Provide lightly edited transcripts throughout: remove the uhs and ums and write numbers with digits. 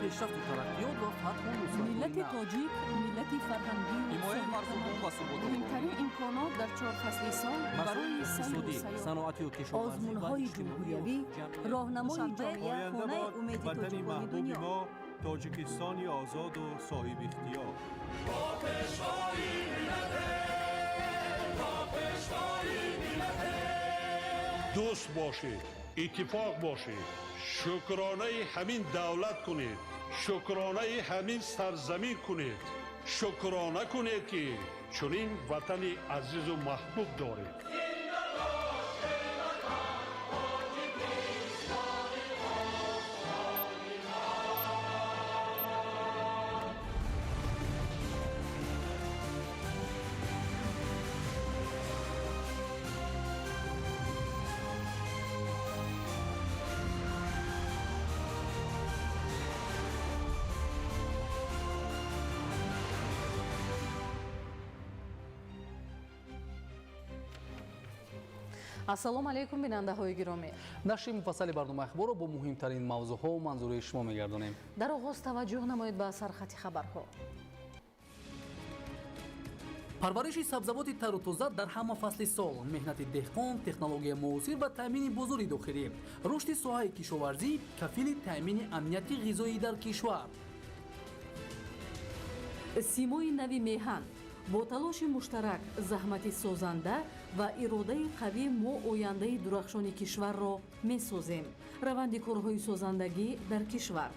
Пешрафту тараққиёт ва фатҳу нусратҳои Миллати нав. тоҷик миллати фарҳангию Ҳимояи марзубум ва суботи Муҳимтарин имконот дар чор фасли сол масоили барои сайру иқтисодӣ, сайёҳат. саноатию кишоварзӣ ва Озмунҳои иҷтимоию ҷумҳуриявӣ, ҷамъиятӣ. роҳнамои Душанбе, ҷомеа, Оянда хонаи бод умеди ватани тоҷикони маҳбуби дунё. мо, Тоҷикистони озоду соҳибихтиёр. Дӯст бошед, иттифоқ бошед, шукронаи ҳамин давлат кунед, шукронаи ҳамин сарзамин кунед, шукрона кунед, ки чунин ватани азизу маҳбуб доред. Ассалому алайкум, бинандаҳои гиромӣ. Нашри муфассали барномаи ахборро бо муҳимтарин мавзӯъҳо манзури шумо мегардонем. Дар оғоз таваҷҷӯҳ намоед ба сархати хабарҳо. Парвариши сабзавоти тару тоза дар ҳама фасли сол, меҳнати деҳқон, технологияи муосир ва таъмини бозори дохилӣ, рушди соҳаи кишоварзӣ кафили таъмини амнияти ғизоӣ дар кишвар. Симои нави меҳан. Бо талоши муштарак, заҳмати созанда ва иродаи қавӣ мо ояндаи дурахшони кишварро месозем. Раванди корҳои созандагӣ дар кишвар.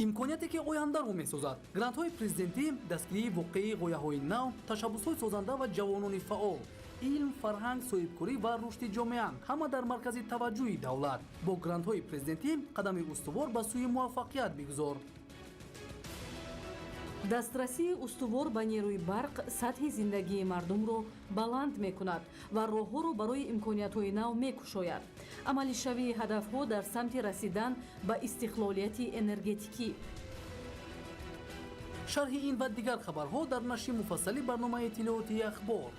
Имконияте, ки ояндаро месозад: грантҳои президентӣ, дастгирии воқеии ғояҳои нав, ташаббусҳои созанда ва ҷавонони фаъол, илм, фарҳанг, соҳибкорӣ ва рушди ҷомеа ҳама дар маркази таваҷҷӯҳи давлат. Бо грантҳои президентӣ қадами устувор ба сӯи муваффақият бигузор. Дастрасии устувор ба нерӯи барқ сатҳи зиндагии мардумро баланд мекунад ва роҳҳоро барои имкониятҳои нав мекушояд. Амалишавии ҳадафҳо дар самти расидан ба истиқлолияти энергетикӣ. Шарҳи ин ва дигар хабарҳо дар нашри муфассали барномаи иттилоотии «Ахбор».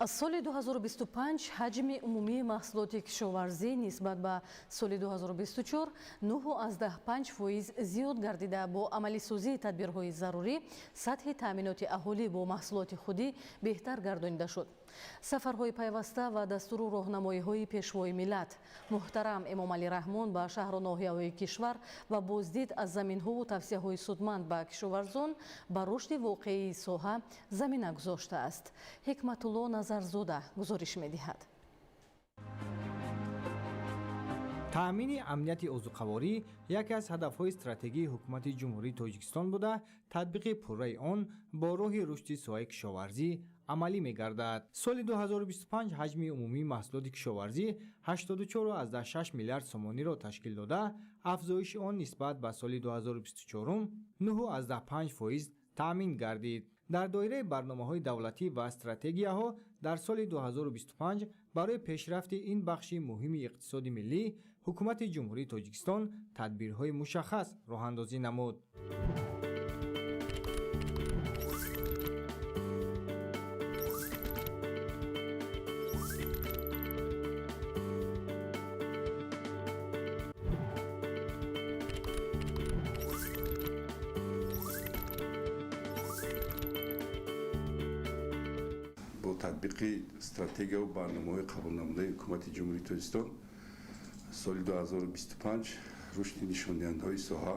Аз соли 2025 ҳаҷми умумии маҳсулоти кишоварзӣ нисбат ба соли 2024 9,5% зиёд гардида, бо амалисозии тадбирҳои зарурӣ сатҳи таъминоти аҳолӣ бо маҳсулоти худӣ беҳтар гардонида шуд. Сафарҳои пайваста ва дастуру роҳнамоиҳои Пешвои миллат муҳтарам Эмомалӣ Раҳмон ба шаҳру ноҳияҳои кишвар ва боздид аз заминҳову тавсияҳои судманд ба кишоварзон ба рушди воқеии соҳа замина гузоштааст. Ҳикматулло Назарзода гузориш медиҳад. Таъмини амнияти озуқаворӣ яке аз ҳадафҳои стратегии Ҳукумати Ҷумҳурии Тоҷикистон буда, татбиқи пурраи он бо роҳи рушди соҳаи кишоварзӣ амалӣ мегардад. Соли 2025 ҳаҷми умумии маҳсулоти кишоварзӣ 84,6 миллиард сомониро ташкил дода, афзоиши он нисбат ба соли 2024 9,5% таъмин гардид. Дар доираи барномаҳои давлатӣ ва стратегияҳо дар соли 2025 барои пешрафти ин бахши муҳими иқтисоди миллӣ Ҳукумати Ҷумҳурии Тоҷикистон тадбирҳои мушаххас роҳандозӣ намуд. Бо татбиқи стратегияву барномаҳои қабулнамудаи Ҳукумати Ҷумҳурии Тоҷикистон соли 2025 рушди нишондиҳандаҳои соҳа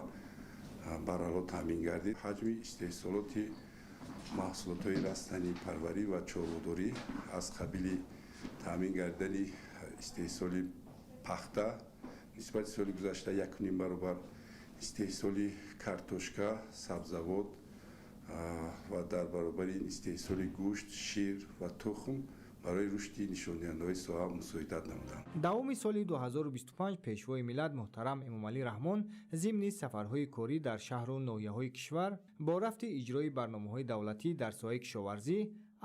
барало таъмин гардид. Ҳаҷми истеҳсолоти маҳсулотҳои растанипарварӣ ва чорводорӣ аз қабили таъмин гардидани истеҳсоли пахта нисбати соли гузашта 1,5 баробар, истеҳсоли картошка, сабзавот ва дар баробари ин истеҳсоли гӯшт, шир ва тухм барои рушди нишондиҳандаҳои соҳа мусоидат намуданд. Давоми соли 2025 Пешвои миллат муҳтарам Эмомалӣ Раҳмон зимни сафарҳои корӣ дар шаҳру ноҳияҳои кишвар бо рафти иҷрои барномаҳои давлатӣ дар соҳаи кишоварзӣ,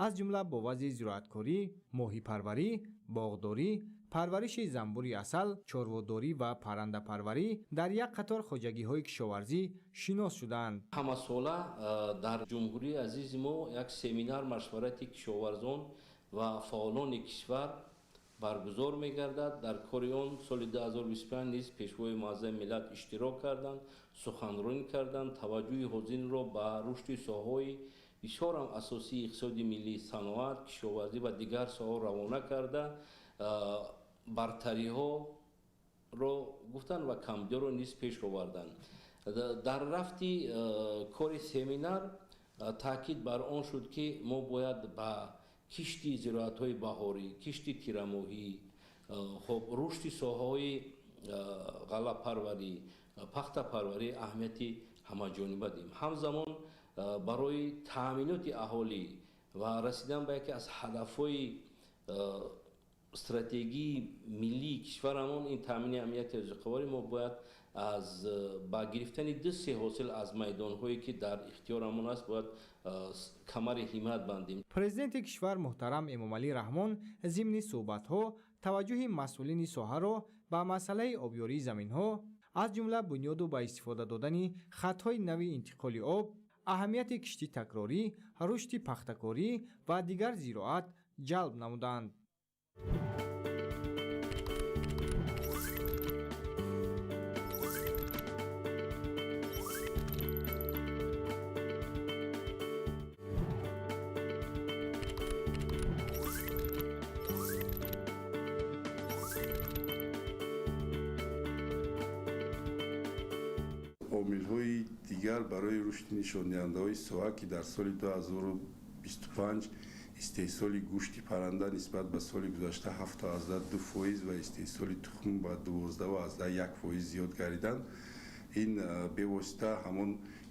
аз ҷумла бо вазъи зироаткорӣ, моҳипарварӣ, боғдорӣ, парвариши занбури асал, чорводорӣ ва паррандапарварӣ дар як қатор хоҷагиҳои кишоварзӣ шинос шуданд. Ҳамасола дар ҷумҳурии азизи мо як семинар машварати кишоварзон ва фаъолони кишвар баргузор мегардад. Дар кори он соли 2025 низ Пешвои Муаззами миллат иштирок карданд, суханронӣ карданд, таваҷҷӯҳи ҳозирро ба рушди соҳаҳои бисёрам асосии иқтисоди миллӣ, саноат, кишоварзӣ ва дигар соҳаҳо равона карда, бартариҳоро гуфтанд ва камбудиҳоро низ пеш оварданд. Дар рафти кори семинар таъкид бар он шуд, ки мо бояд ба кишти зироатҳои баҳорӣ, кишти тирамоҳӣ, хоб рушди соҳаҳои ғаллапарварӣ, пахтапарварӣ аҳамияти ҳамаҷониба диҳем. Ҳамзамон барои таъминоти аҳолӣ ва расидан ба яке аз ҳадафҳои стратегии миллии кишварамон ин таъмини амнияти озуқаворӣ, мо бояд аз ба гирифтани ду-се ҳосил аз майдонҳое ки дар ихтиёрамон аст, бояд камари ҳиммат бандем. Президенти кишвар муҳтарам Эмомалӣ Раҳмон зимни суҳбатҳо таваҷҷӯҳи масъулини соҳаро ба масъалаи обёрии заминҳо, аз ҷумла бунёду ба истифода додани хатҳои нави интиқоли об, аҳамияти кишти такрорӣ, рушди пахтакорӣ ва дигар зироат ҷалб намуданд. Омилҳои дигар барои рушди нишондиҳандаҳои соҳа, ки дар соли 2025 истеҳсоли гӯшти парранда нисбат ба соли гузашта 7,2% ва истеҳсоли тухм ба 12,1% зиёд гардиданд, ин бевосита ҳамон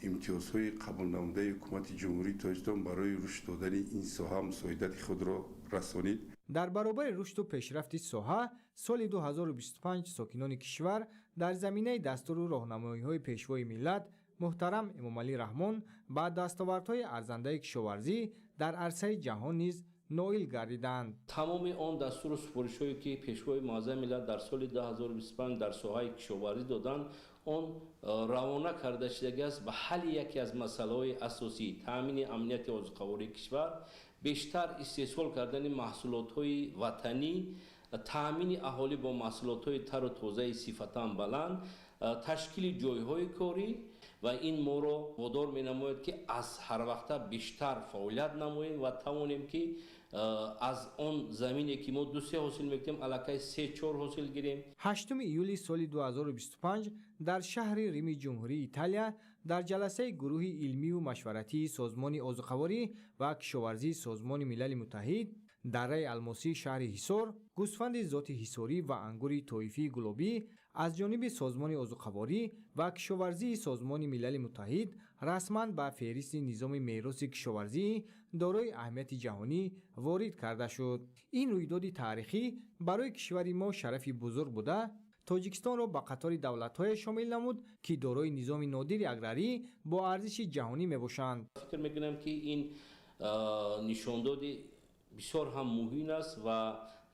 имтиёзҳои қабулнамудаи Ҳукумати Ҷумҳурии Тоҷикистон барои рушд додани ин соҳа мусоидати худро расонид. Дар баробари рушду пешрафти соҳа, соли 2025 сокинони кишвар дар заминаи дастуру роҳнамоиҳои Пешвои миллат муҳтарам Эмомалӣ Раҳмон ба дастовардҳои арзандаи кишоварзӣ дар арсаи ҷаҳон низ ноил гардиданд. Тамоми он дастуру супоришҳое ки Пешвои Муаззами миллат дар соли 2025 дар соҳаи кишоварзӣ доданд, он равона карда шудагӣ аст ба ҳалли яке аз масъалаҳои асосӣ таъмини амнияти озуқавории кишвар, бештар истеҳсол кардани маҳсулотҳои ватанӣ, таъмини аҳолӣ бо маҳсулотҳои тару тозаи сифатан баланд, ташкили ҷойҳои корӣ ва ин моро водор менамояд, ки аз ҳар вақта бештар фаъолият намоем ва тавонем, ки аз он замине ки мо ду-се ҳосил мекунем, аллакай се-чор ҳосил гирем. 8 июли соли 2025 дар шаҳри Рими Ҷумҳурии Италия дар ҷаласаи гурӯҳи илмию машваратии Созмони озуқаворӣ ва кишоварзии Созмони Милали Муттаҳид дарраи алмосии шаҳри Ҳисор, гӯсфанди зоти ҳисорӣ ва ангури тоифии гулобӣ аз ҷониби Созмони озуқаворӣ ва кишоварзии Созмони Милали Муттаҳид расман ба феҳристи низоми мероси кишоварзии дорои аҳамияти ҷаҳонӣ ворид карда шуд. Ин рӯйдоди таърихӣ барои кишвари мо шарафи бузург буда, Тоҷикистонро ба қатори давлатҳое шомил намуд, ки дорои низоми нодири аграрӣ бо арзиши ҷаҳонӣ мебошанд. Фикр мекунам, ки ин нишондоди бисёр ҳам муҳим аст ва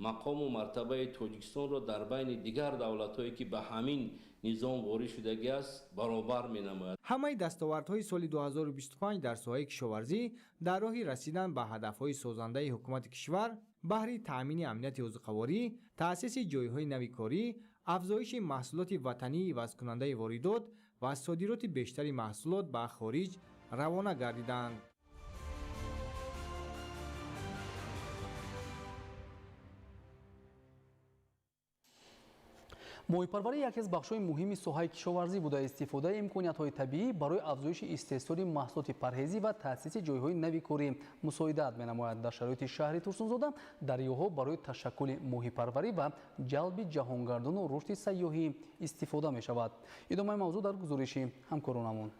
мақому мартабаи Тоҷикистонро дар байни дигар давлатҳое ки ба ҳамин низом ворид шудагӣ аст, баробар менамояд. Ҳамаи дастовардҳои соли 2025 дар соҳаи кишоварзӣ дар роҳи расидан ба ҳадафҳои созандаи ҳукумати кишвар баҳри таъмини амнияти озуқаворӣ, таъсиси ҷойҳои нави корӣ, афзоиши маҳсулоти ватании ивазкунандаи воридот ва содироти бештари маҳсулот ба хориҷ равона гардиданд. Моҳипарварӣ яке аз бахшҳои муҳими соҳаи кишоварзӣ буда, истифодаи имкониятҳои табиӣ барои афзоиши истеҳсоли маҳсулоти парҳезӣ ва таъсиси ҷойҳои нави корӣ мусоидат менамояд. Дар шароити шаҳри Турсунзода дарёҳо барои ташаккули моҳипарварӣ ва ҷалби ҷаҳонгардону рушди сайёҳӣ истифода мешавад. Идомаи мавзӯъ дар гузориши ҳамкоронамон.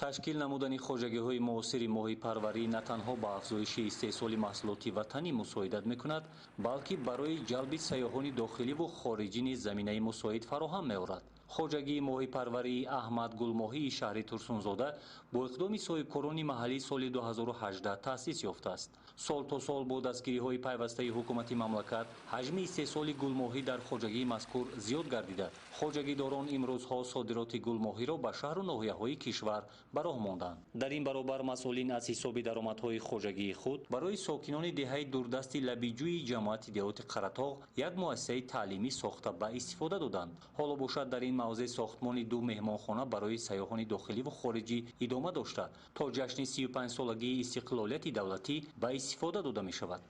Ташкил намудани хоҷагиҳои муосири моҳипарварӣ на танҳо ба афзоиши истеҳсоли маҳсулоти ватанӣ мусоидат мекунад, балки барои ҷалби сайёҳони дохиливу хориҷӣ низ заминаи мусоид фароҳам меорад. Хоҷагии моҳипарварии Аҳмад Гулмоҳии шаҳри Турсунзода бо иқдоми соҳибкорони маҳаллӣ соли 2018 таъсис ёфтааст. Сол то сол бо дастгириҳои пайвастаи ҳукумати мамлакат ҳаҷми истеҳсоли гулмоҳӣ дар хоҷагии мазкур зиёд гардида, хоҷагидорон имрӯзҳо содироти гулмоҳиро ба шаҳру ноҳияҳои кишвар ба роҳ монданд. Дар ин баробар масъулин аз ҳисоби даромадҳои хоҷагии худ барои сокинони деҳаи дурдасти Лабиҷӯи ҷамоати деҳоти Қаратоғ як муассисаи таълимӣ сохта ба истифода доданд. Ҳоло бошад, дар ин мавзеъ сохтмони ду меҳмонхона барои сайёҳони дохиливу хориҷӣ идома дошта, то ҷашни 35-солагии истиқлолияти давлатӣ ба истифода дода мешавад.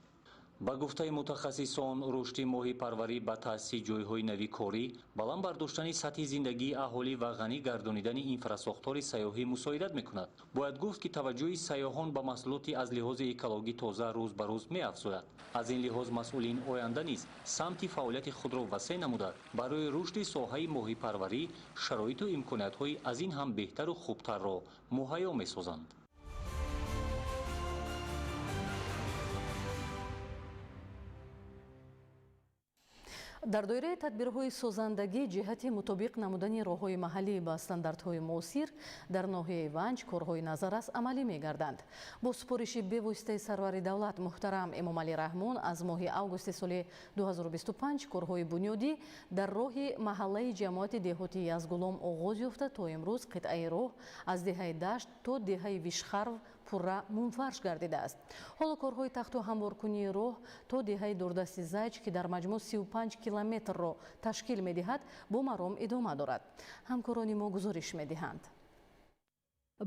Ба гуфтаи мутахассисон, рушди моҳипарварӣ ба таъсиси ҷойҳои нави корӣ, баланд бардоштани сатҳи зиндагии аҳолӣ ва ғанӣ гардонидани инфрасохтори сайёҳӣ мусоидат мекунад. Бояд гуфт, ки таваҷҷӯҳи сайёҳон ба маҳсулоти аз лиҳози экологӣ тоза рӯз ба рӯз меафзояд. Аз ин лиҳоз масъулин оянда низ самти фаъолияти худро васеъ намуда, барои рушди соҳаи моҳипарварӣ шароиту имкониятҳои аз ин ҳам беҳтару хубтарро муҳайё месозанд. Дар доираи тадбирҳои созандагӣ ҷиҳати мутобиқ намудани роҳҳои маҳаллӣ ба стандартҳои муосир дар ноҳияи Ванҷ корҳои назаррас амалӣ мегарданд. Бо супориши бевоситаи сарвари давлат муҳтарам Эмомалӣ Раҳмон аз моҳи августи соли 2025 корҳои бунёдӣ дар роҳи маҳаллаи ҷамоати деҳоти Язгулом оғоз ёфта, то имрӯз қитъаи роҳ аз деҳаи Дашт то деҳаи Вишхарв пурра мунфарш гардидааст. Ҳоло корҳои тахту ҳамворкунии роҳ то деҳаи дурдасти Зайч, ки дар маҷмӯъ 35 километрро ташкил медиҳад, бо маром идома дорад. Ҳамкорони мо гузориш медиҳанд.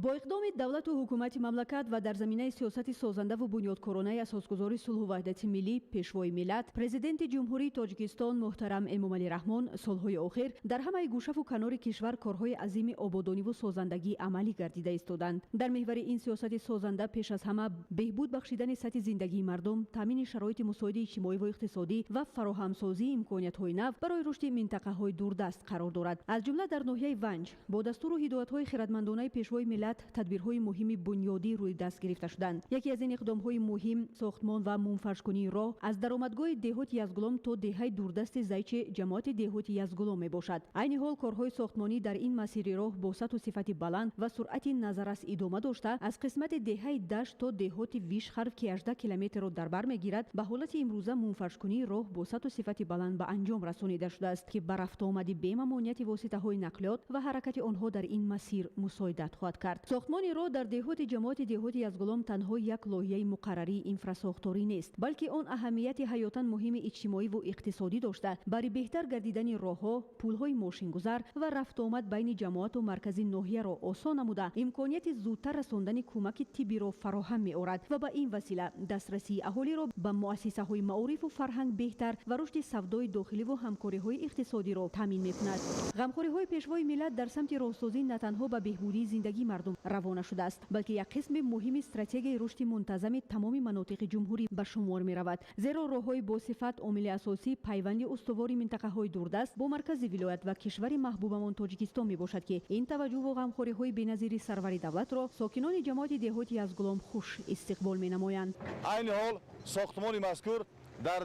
Бо иқдоми давлату ҳукумати мамлакат ва дар заминаи сиёсати созандаву бунёдкоронаи асосгузори сулҳу ваҳдати миллӣ, пешвои миллат, президенти Ҷумҳурии Тоҷикистон муҳтарам Эмомалӣ Раҳмон солҳои охир дар ҳамаи гӯшаву канори кишвар корҳои азими ободониву созандагӣ амалӣ гардида истоданд. Дар меҳвари ин сиёсати созанда пеш аз ҳама беҳбуд бахшидани сатҳи зиндагии мардум, таъмини шароити мусоиди иҷтимоиву иқтисодӣ ва фароҳамсозии имкониятҳои нав барои рушди минтақаҳои дурдаст қарор дорад. Аз ҷумла дар ноҳияи Ванҷ бо дастуру ҳидоятҳои хиратмандонаи пешвои миллат тадбирҳои муҳими бунёдӣ рӯи даст гирифта шуданд. Яке аз ин иқдомҳои муҳим сохтмон ва мунфаршкунии роҳ аз даромадгоҳи деҳоти Язгулом то деҳаи дурдасти Зайчи ҷамоати деҳоти Язгулом мебошад. Айни ҳол корҳои сохтмонӣ дар ин масири роҳ бо сатҳу сифати баланд ва суръати назаррас идома дошта, аз қисмати деҳаи Дашт то деҳоти Вишхарв, ки 18 километрро дар бар мегирад, ба ҳолати имрӯза мунфаршкунии роҳ бо сатҳу сифати баланд ба анҷом расонида шудааст, ки ба рафтуомади бемамониати воситаҳои нақлиёт ва ҳаракати онҳо дар ин масир мусоидат хоҳад кард. Сохтмони роҳ дар деҳоти ҷамоати деҳоти Язгулом танҳо як лоиҳаи муқаррарии инфрасохторӣ нест, балки он аҳамияти ҳаётан муҳими иҷтимоиву иқтисодӣ дошта, барои беҳтар гардидани роҳҳо, пулҳои мошингузар ва рафтуомад байни ҷамоату маркази ноҳияро осон намуда, имконияти зудтар расондани кӯмаки тиббиро фароҳам меорад ва ба ин васила дастрасии аҳолиро ба муассисаҳои маорифу фарҳанг беҳтар ва рушди савдои дохиливу ҳамкориҳои иқтисодиро таъмин мекунад. Ғамхориҳои пешвои миллат дар самти роҳсозӣ на танҳо ба беҳбудии зиндагии мардум равона шудааст, балки як қисми муҳими стратегияи рушди мунтазами тамоми манотиқи ҷумҳурӣ ба шумор меравад. Зеро роҳҳои босифат омили асосии пайванди устувори минтақаҳои дурдаст бо маркази вилоят ва кишвари маҳбубамон Тоҷикистон мебошад, ки ин таваҷҷӯҳу ғамхориҳои беназири сарвари давлатро сокинони ҷамоати деҳоти Язгулом хуш истиқбол менамоянд. Айни ҳол сохтмони мазкур дар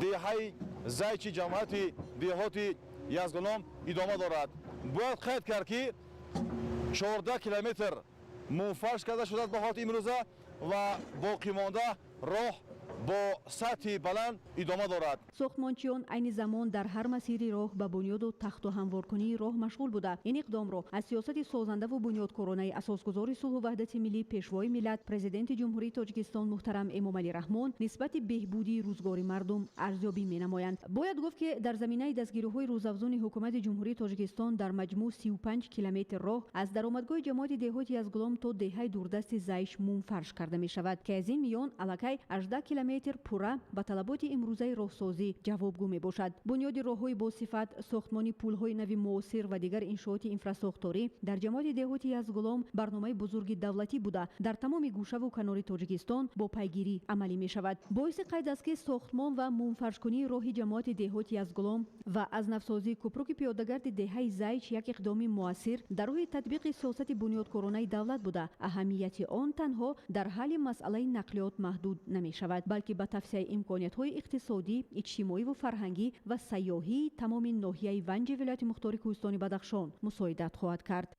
деҳаи Зайчи ҷамоати деҳоти Язгулом идома дорад. Бояд қайд кард, ки 14 километр мунфарш карда шудааст ба ҳолати имрӯза ва боқимонда роҳ бо сатҳи баланд идома дорад. Сохтмончиён айни замон дар ҳар масири роҳ ба бунёду тахту ҳамворкунии роҳ машғул буда, ин иқдомро аз сиёсати созандаву бунёдкоронаи асосгузори сулҳу ваҳдати миллӣ, пешвои миллат, президенти Ҷумҳурии Тоҷикистон муҳтарам Эмомалӣ Раҳмон нисбати беҳбудии рӯзгори мардум арзёбӣ менамоянд. Бояд гуфт, ки дар заминаи дастгириҳои рӯзафзуни ҳукумати Ҷумҳурии Тоҷикистон дар маҷмӯъ 35 километр роҳ аз даромадгоҳи ҷамоати деҳоти Язгулом то деҳаи дурдасти Зайч мунфарш карда мешавад, ки аз ин миён аллакай 18 километр пурра ба талаботи имрӯзаи роҳсозӣ ҷавобгӯ мебошад. Бунёди роҳҳои босифат, сохтмони пулҳои нави муосир ва дигар иншооти инфрасохторӣ дар ҷамоати деҳоти Язгулом барномаи бузурги давлатӣ буда, дар тамоми гӯшаву канори Тоҷикистон бо пайгирӣ амалӣ мешавад. Боиси қайд аст, ки сохтмон ва мунфаршкунии роҳи ҷамоати деҳоти Язгулом ва аз навсозии кӯпруки пиёдагарди деҳаи Зайч як иқдоми муассир дар роҳи татбиқи сиёсати бунёдкоронаи давлат буда, аҳамияти он танҳо дар ҳалли масъалаи нақлиёт маҳдуд намешавад, Балки ба тавсеаи имкониятҳои иқтисодӣ, иҷтимоиву фарҳангӣ ва сайёҳии тамоми ноҳияи Ванҷи вилояти мухтори Кӯҳистони Бадахшон мусоидат хоҳад кард.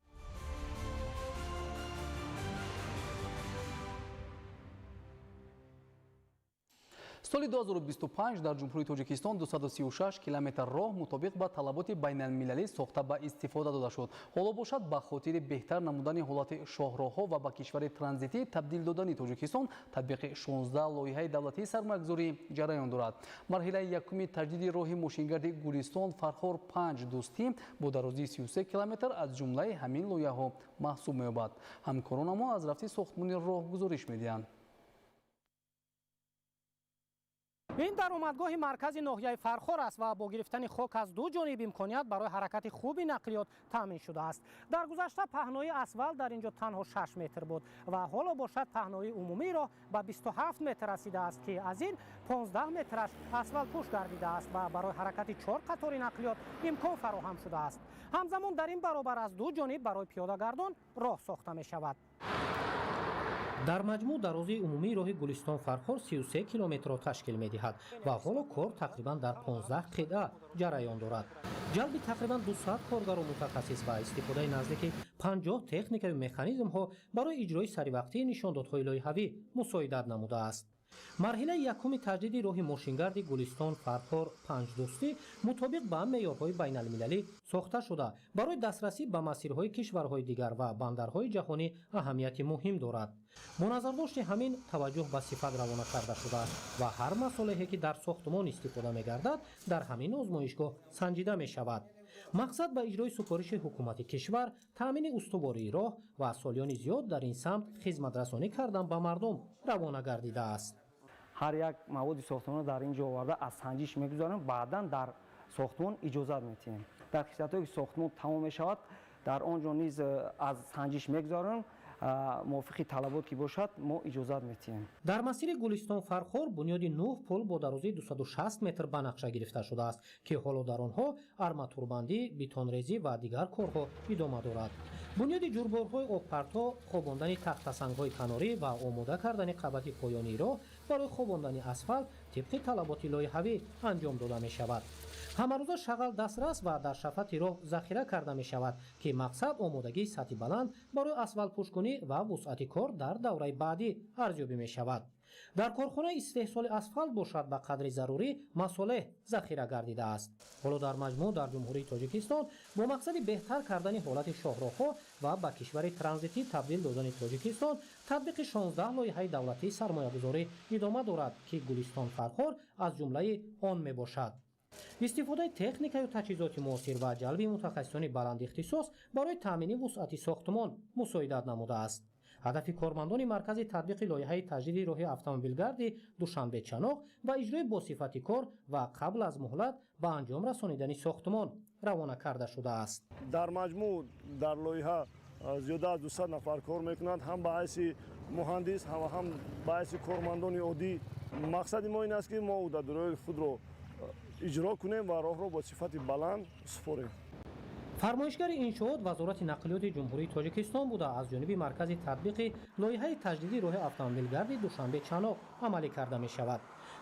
Соли 2025 дар Ҷумҳурии Тоҷикистон 236 километр роҳ мутобиқ ба талаботи байналмилалӣ сохта ба истифода дода шуд. Ҳоло бошад, ба хотири беҳтар намудани ҳолати шоҳроҳҳо ва ба кишвари транзитӣ табдил додани Тоҷикистон татбиқи 16 лоиҳаи давлатии сармоягузорӣ ҷараён дорад. Марҳилаи якуми таҷдиди роҳи мошингарди Гулистон Фархор 5 Дӯстӣ бо дарозии 33 километр аз ҷумлаи ҳамин лоиҳаҳо маҳсуб меёбад. Ҳамкоронамон аз рафти сохтмони роҳ гузориш медиҳанд. Ин даромадгоҳи маркази ноҳияи Фархор аст ва бо гирифтани хок аз ду ҷониб имконият барои ҳаракати хуби нақлиёт таъмин шудааст. Дар гузашта паҳнои асфалт дар инҷо танҳо 6 метр буд ва ҳоло бошад паҳнои умумии роҳ ба 27 метр расидааст, ки аз ин 15 метраш асфалтпӯш гардидааст ва барои ҳаракати 4 қатори нақлиёт имкон фароҳам шудааст. Ҳамзамон дар ин баробар аз ду ҷониб барои пиёдагардон роҳ сохта мешавад. Дар маҷмӯъ дарозии умумии роҳи Гулистон Фархор 33 километрро ташкил медиҳад ва ҳоло кор тақрибан дар 15 қитъа ҷараён дорад. Ҷалби тақрибан 200 коргару мутахассис ва истифодаи наздики 50 техникаю механизмҳо барои иҷрои саривақтии нишондодҳои лоиҳавӣ мусоидат намудааст. Марҳилаи якуми таҷдиди роҳи мошингарди Гулистон Фархор 5 Дӯстӣ мутобиқ ба меъёрҳои байналмилалӣ сохта шуда, барои дастрасӣ ба масирҳои кишварҳои дигар ва бандарҳои ҷаҳонӣ аҳамияти муҳим дорад. Бо назардошти ҳамин таваҷҷӯҳ ба сифат равона карда шудааст ва ҳар масолеҳе ки дар сохтмон истифода мегардад, дар ҳамин озмоишгоҳ санҷида мешавад. Мақсад ба иҷрои супориши ҳукумати кишвар таъмини устувории роҳ ва солиёни зиёд дар ин самт хизматрасонӣ кардан ба мардум равона гардидааст. Ҳар як маводи сохтмонро дар ин ҷо оварда аз санҷиш мегузарем, баъдан дар сохтмон иҷозат медиҳем. Дар қисматҳое ки сохтмон тамом мешавад, дар он ҷо низ аз санҷиш мегузарем, мувофиқи талабот ки бошад, мо иҷозат медиҳем. Дар масири Гулистон Фархор бунёди 9 пул бо дарозии 260 метр ба нақша гирифта шудааст, ки ҳоло дар онҳо арматурбандӣ, бетонрезӣ ва дигар корҳо идома дорад. Бунёди ҷурборҳои обпарто, хобондани тахтасангҳои канорӣ ва омода кардани қабати поёнии роҳ барои хобондани асфалт тибқи талаботи лоиҳавӣ анҷом дода мешавад. Ҳамарӯза шағал дастрас ва дар шафати роҳ захира карда мешавад, ки мақсад омодагии сатҳи баланд барои асфалтпӯшкунӣ ва вусъати кор дар давраи баъдӣ арзёбӣ мешавад. Дар корхонаи истеҳсоли асфалт бошад ба қадри зарурӣ масолеҳ захира гардидааст. Ҳоло дар маҷмӯъ дар Ҷумҳурии Тоҷикистон бо мақсади беҳтар кардани ҳолати шоҳроҳҳо ва ба кишвари транзитӣ табдил додани Тоҷикистон татбиқи 16 лоиҳаи давлатии сармоягузорӣ идома дорад, ки Гулистон Фархор аз ҷумлаи он мебошад. Истифодаи техникаю таҷҳизоти муосир ва ҷалби мутахассисони баландихтисос барои таъмини вусъати сохтмон мусоидат намудааст. Ҳадафи кормандони маркази татбиқи лоиҳаи таҷдиди роҳи автомобилгарди Душанбе-Чаноқ ва иҷрои босифати кор ва қабл аз муҳлат ба анҷом расонидани сохтмон равона карда шудааст. Дар маҷмӯъ дар лоиҳа зиёда аз 200 нафар кор мекунанд, ҳам ба ҳайси муҳандис ва ҳам ба ҳайси кормандони оддӣ. Мақсади мо ин аст, ки мо ӯҳдадориҳои худро иҷро кунем ва роҳро бо сифати баланд супорем. Фармоишгари иншоот Вазорати нақлиёти Ҷумҳурии Тоҷикистон буда, аз ҷониби маркази татбиқи лоиҳаи таҷдиди роҳи автомобилгарди Душанбе-Чаноқ амалӣ карда мешавад.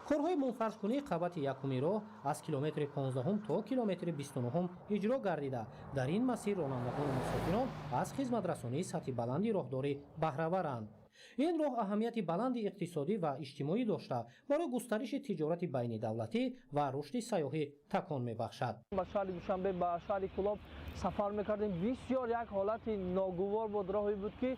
Корҳои мунфаршкунии қабати якуми роҳ аз километри 15 то километри 29 иҷро гардида, дар ин масир ронандагону мусофирон аз хизматрасонии сатҳи баланди роҳдорӣ баҳраваранд. Ин роҳ аҳамияти баланди иқтисодӣ ва иҷтимоӣ дошта, барои густариши тиҷорати байнидавлатӣ ва рушди сайёҳӣ такон мебахшад. Ба шаҳри Душанбе, ба шаҳри Кӯлоб сафар мекардем. Бисёр як ҳолати ногувор буд, роҳе буд, ки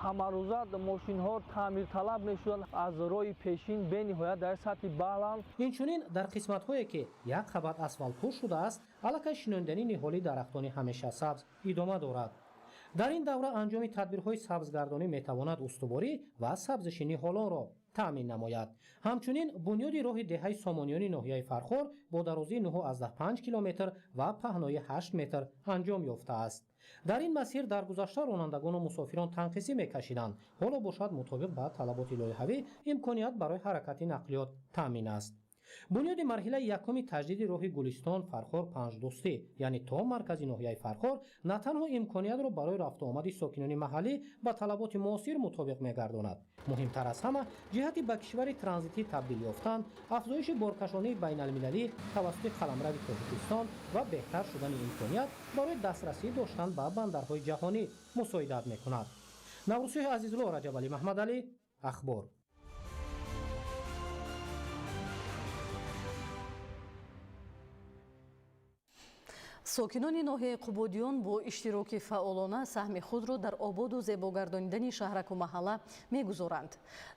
ҳамарӯза мошинҳо таъмирталаб мешуданд. Аз роҳи пешин бениҳоят дар сатҳи баланд. Инчунин дар қисматҳое ки як қабат асфалтпӯш шудааст, аллакай шинондани ниҳоли дарахтони ҳамешасабз идома дорад. Дар ин давра анҷоми тадбирҳои сабзгардонӣ метавонад устуворӣ ва сабзиши ниҳолонро таъмин намояд. Ҳамчунин бунёди роҳи деҳаи Сомониёни ноҳияи Фархор бо дарозии 9,5 километр ва паҳнои 8 метр анҷом ёфтааст. Дар ин масир дар гузашта ронандагону мусофирон танқисӣ мекашиданд. Ҳоло бошад мутобиқ ба талаботи лоиҳавӣ имконият барои ҳаракати нақлиёт таъмин аст. Бунёди марҳилаи якуми таҷдиди роҳи Гулистон Фархор Панҷдӯстӣ, яъне то маркази ноҳияи Фархор, на танҳо имкониятро барои рафтуомади сокинони маҳаллӣ ба талаботи муосир мутобиқ мегардонад, муҳимтар аз ҳама, ҷиҳати ба кишвари транзитӣ табдил ёфтан, афзоиши боркашонии байналмилалӣ тавассути қаламрави Тоҷикистон ва беҳтар шудани имконият барои дастрасӣ доштан ба бандарҳои ҷаҳонӣ мусоидат мекунад. Наврӯзшоҳи Азизулло, Раҷабалӣ Маҳмадалӣ, Ахбор. Сокинони ноҳияи Қубодиён бо иштироки фаъолона саҳми худро дар ободу зебогардонидани шаҳраку маҳалла мегузоранд.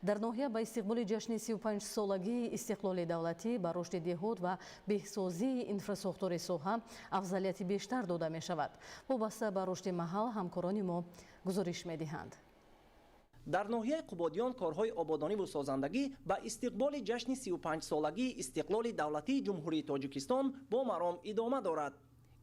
Дар ноҳия ба истиқболи ҷашни 35-солагии истиқлоли давлатӣ ба рушди деҳот ва беҳсозии инфрасохтори соҳа афзалияти бештар дода мешавад. Вобаста ба рушди маҳал ҳамкорони мо гузориш медиҳанд. Дар ноҳияи Қубодиён корҳои ободониву созандагӣ ба истиқболи ҷашни 35-солагии истиқлоли давлатии Ҷумҳурии Тоҷикистон бо маром идома дорад.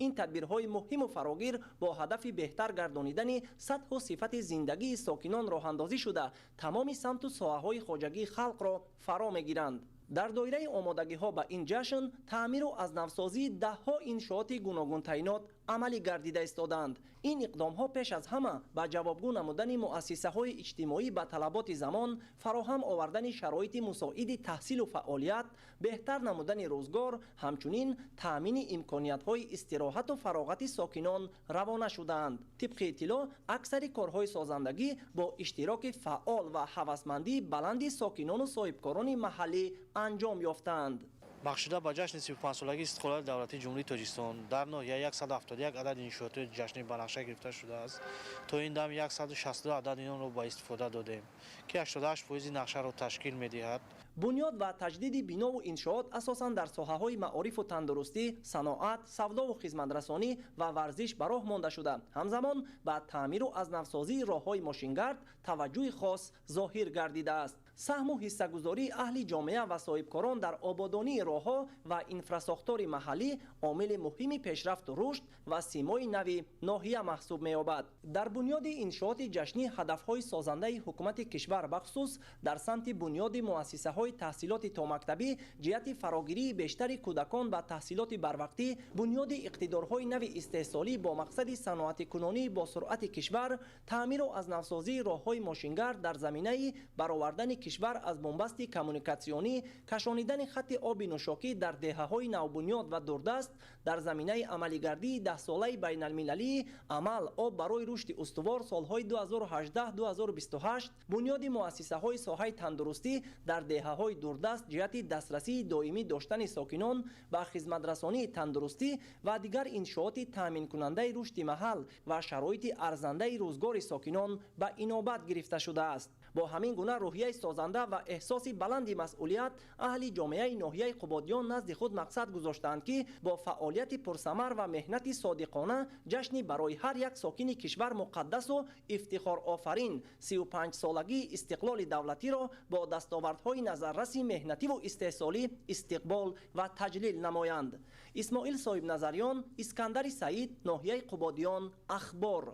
Ин тадбирҳои муҳиму фарогир бо ҳадафи беҳтар гардонидани сатҳу сифати зиндагии сокинон роҳандозӣ шуда, тамоми самту соҳаҳои хоҷагии халқро фаро мегиранд. Дар доираи омодагиҳо ба ин ҷашн таъмиру аз навсозии даҳҳо иншооти гуногунтайнот амалӣ гардида истодаанд. Ин иқдомҳо пеш аз ҳама ба ҷавобгӯ намудани муассисаҳои иҷтимоӣ ба талаботи замон, фароҳам овардани шароити мусоиди таҳсилу фаъолият, беҳтар намудани рӯзгор, ҳамчунин таъмини имкониятҳои истироҳату фароғати сокинон равона шудаанд. Тибқи иттилоъ, аксари корҳои созандагӣ бо иштироки фаъол ва ҳавасмандии баланди сокинону соҳибкорони маҳаллӣ анҷом ёфтаанд. Бахшида ба ҷашни 35-солагии истиқлолияти давлатии Ҷумҳурии Тоҷикистон дар ноҳия 171 адад иншооти ҷашнӣ ба нақша гирифта шудааст. То ин дам 162 адад инонро ба истифода додем, ки 88% нақшаро ташкил медиҳад. Бунёд ва таҷдиди бинову иншоот асосан дар соҳаҳои маорифу тандурустӣ, саноат, савдову хизматрасонӣ ва варзиш ба роҳ монда шуда, ҳамзамон ба таъмиру аз навсозии роҳҳои мошингард таваҷҷӯҳи хос зоҳир гардидааст. Саҳму ҳиссагузории аҳли ҷомеа ва соҳибкорон дар ободонии роҳҳо ва инфрасохтори маҳаллӣ омили муҳими пешрафту рушд ва симои нави ноҳия маҳсуб меёбад. Дар бунёди иншооти ҷашнӣ ҳадафҳои созандаи ҳукумати кишвар, бахусус дар самти бунёди муассисаҳои таҳсилоти томактабӣ ҷиҳати фарогирии бештари кӯдакон ба таҳсилоти барвақтӣ, бунёди иқтидорҳои нави истеҳсолӣ бо мақсади саноатикунонии босуръати кишвар, таъмиру аз навсозии роҳҳои мошингард дар заминаи баровардани кишвар аз бунбасти коммуникатсионӣ, кашонидани хатти оби нӯшокӣ дар деҳаҳои навбунёд ва дурдаст дар заминаи амалигардии даҳсолаи байналмилалии амал об барои рушди устувор солҳои 2018-2028, бунёди муассисаҳои соҳаи тандурустӣ дар деҳаҳои дурдаст ҷиҳати дастрасии доимӣ доштани сокинон ба хизматрасонии тандурустӣ ва дигар иншооти таъминкунандаи рушди маҳал ва шароити арзандаи рӯзгори сокинон ба инобат гирифта шудааст. Бо ҳамин гуна рӯҳияи созанда ва эҳсоси баланди масъулият аҳли ҷомеаи ноҳияи Қубодиён назди худ мақсад гузоштаанд, ки бо фаъолияти пурсамар ва меҳнати содиқона ҷашни барои ҳар як сокини кишвар муқаддасу ифтихорофарин 35-солагии истиқлоли давлатиро бо дастовардҳои назарраси меҳнативу истеҳсолӣ истиқбол ва таҷлил намоянд. Исмоил Соҳибназарён, Искандари Саид, ноҳияи Қубодиён, Ахбор.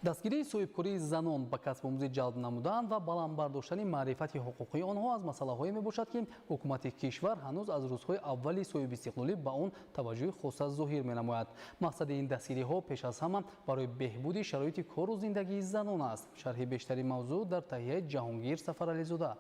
Дастгирии соҳибкории занон ба касбомӯзӣ ҷалб намудан ва баланд бардоштани маърифати ҳуқуқии онҳо аз масъалаҳое мебошад, ки ҳукумати кишвар ҳанӯз аз рӯзҳои аввали соҳибистиқлолӣ ба он таваҷҷӯҳи хоса зоҳир менамояд. Мақсади ин дастгириҳо пеш аз ҳама барои беҳбуди шароити кору зиндагии занон аст. Шарҳи бештари мавзӯъ дар таҳияи Ҷаҳонгир Сафарализода.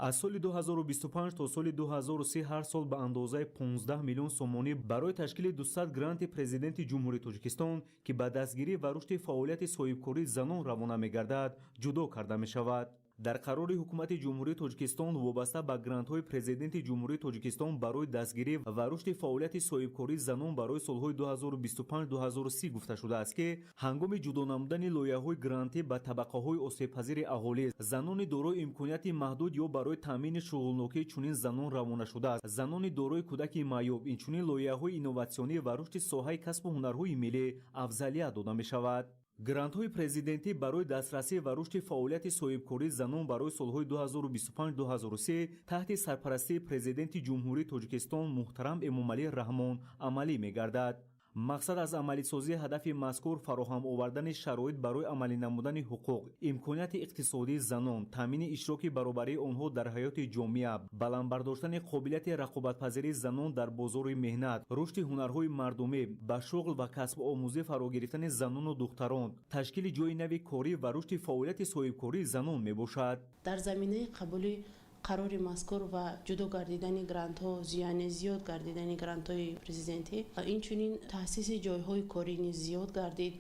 Аз соли 2025 то соли 2030 ҳар сол ба андозаи 15 миллион сомонӣ барои ташкили 200 гранти Президенти Ҷумҳурии Тоҷикистон, ки ба дастгирӣ ва рушди фаъолияти соҳибкории занон равона мегардад, ҷудо карда мешавад. Дар қарори Ҳукумати Ҷумҳурии Тоҷикистон вобаста ба грантҳои Президенти Ҷумҳурии Тоҷикистон барои дастгирӣ ва рушди фаъолияти соҳибкории занон барои солҳои 2025-2030 гуфта шудааст, ки ҳангоми ҷудо намудани лоиҳаҳои грантӣ ба табақаҳои осебпазири аҳолӣ, занони дорои имконияти маҳдуд ё барои таъмини шуғлнокии чунин занон равона шудааст, занони дорои кӯдаки маъюб, инчунин лоиҳаҳои инноватсионӣ ва рушди соҳаи касбу ҳунарҳои миллӣ афзалият дода мешавад. Грантҳои президентӣ барои дастрасӣ ва рушди фаъолияти соҳибкории занон барои солҳои 2025-2030 таҳти сарпарастии Президенти Ҷумҳурии Тоҷикистон муҳтарам Эмомалӣ Раҳмон амалӣ мегардад. Мақсад аз амалисозии ҳадафи мазкур фароҳам овардани шароит барои амалӣ намудани ҳуқуқ, имконияти иқтисодии занон, таъмини иштироки баробарии онҳо дар ҳаёти ҷомеа, баланд бардоштани қобилияти рақобатпазирии занон дар бозори меҳнат, рушди ҳунарҳои мардумӣ, ба шуғл ва касбомӯзӣ фаро гирифтани занону духтарон, ташкили ҷойи нави корӣ ва рушди фаъолияти соҳибкории занон мебошад. Дар заминаи қабули қарори мазкур ва ҷудо гардидани грантҳо, яъне зиёд гардидани грантҳои президентӣ, инчунин таъсиси ҷойҳои корӣ низ зиёд гардид,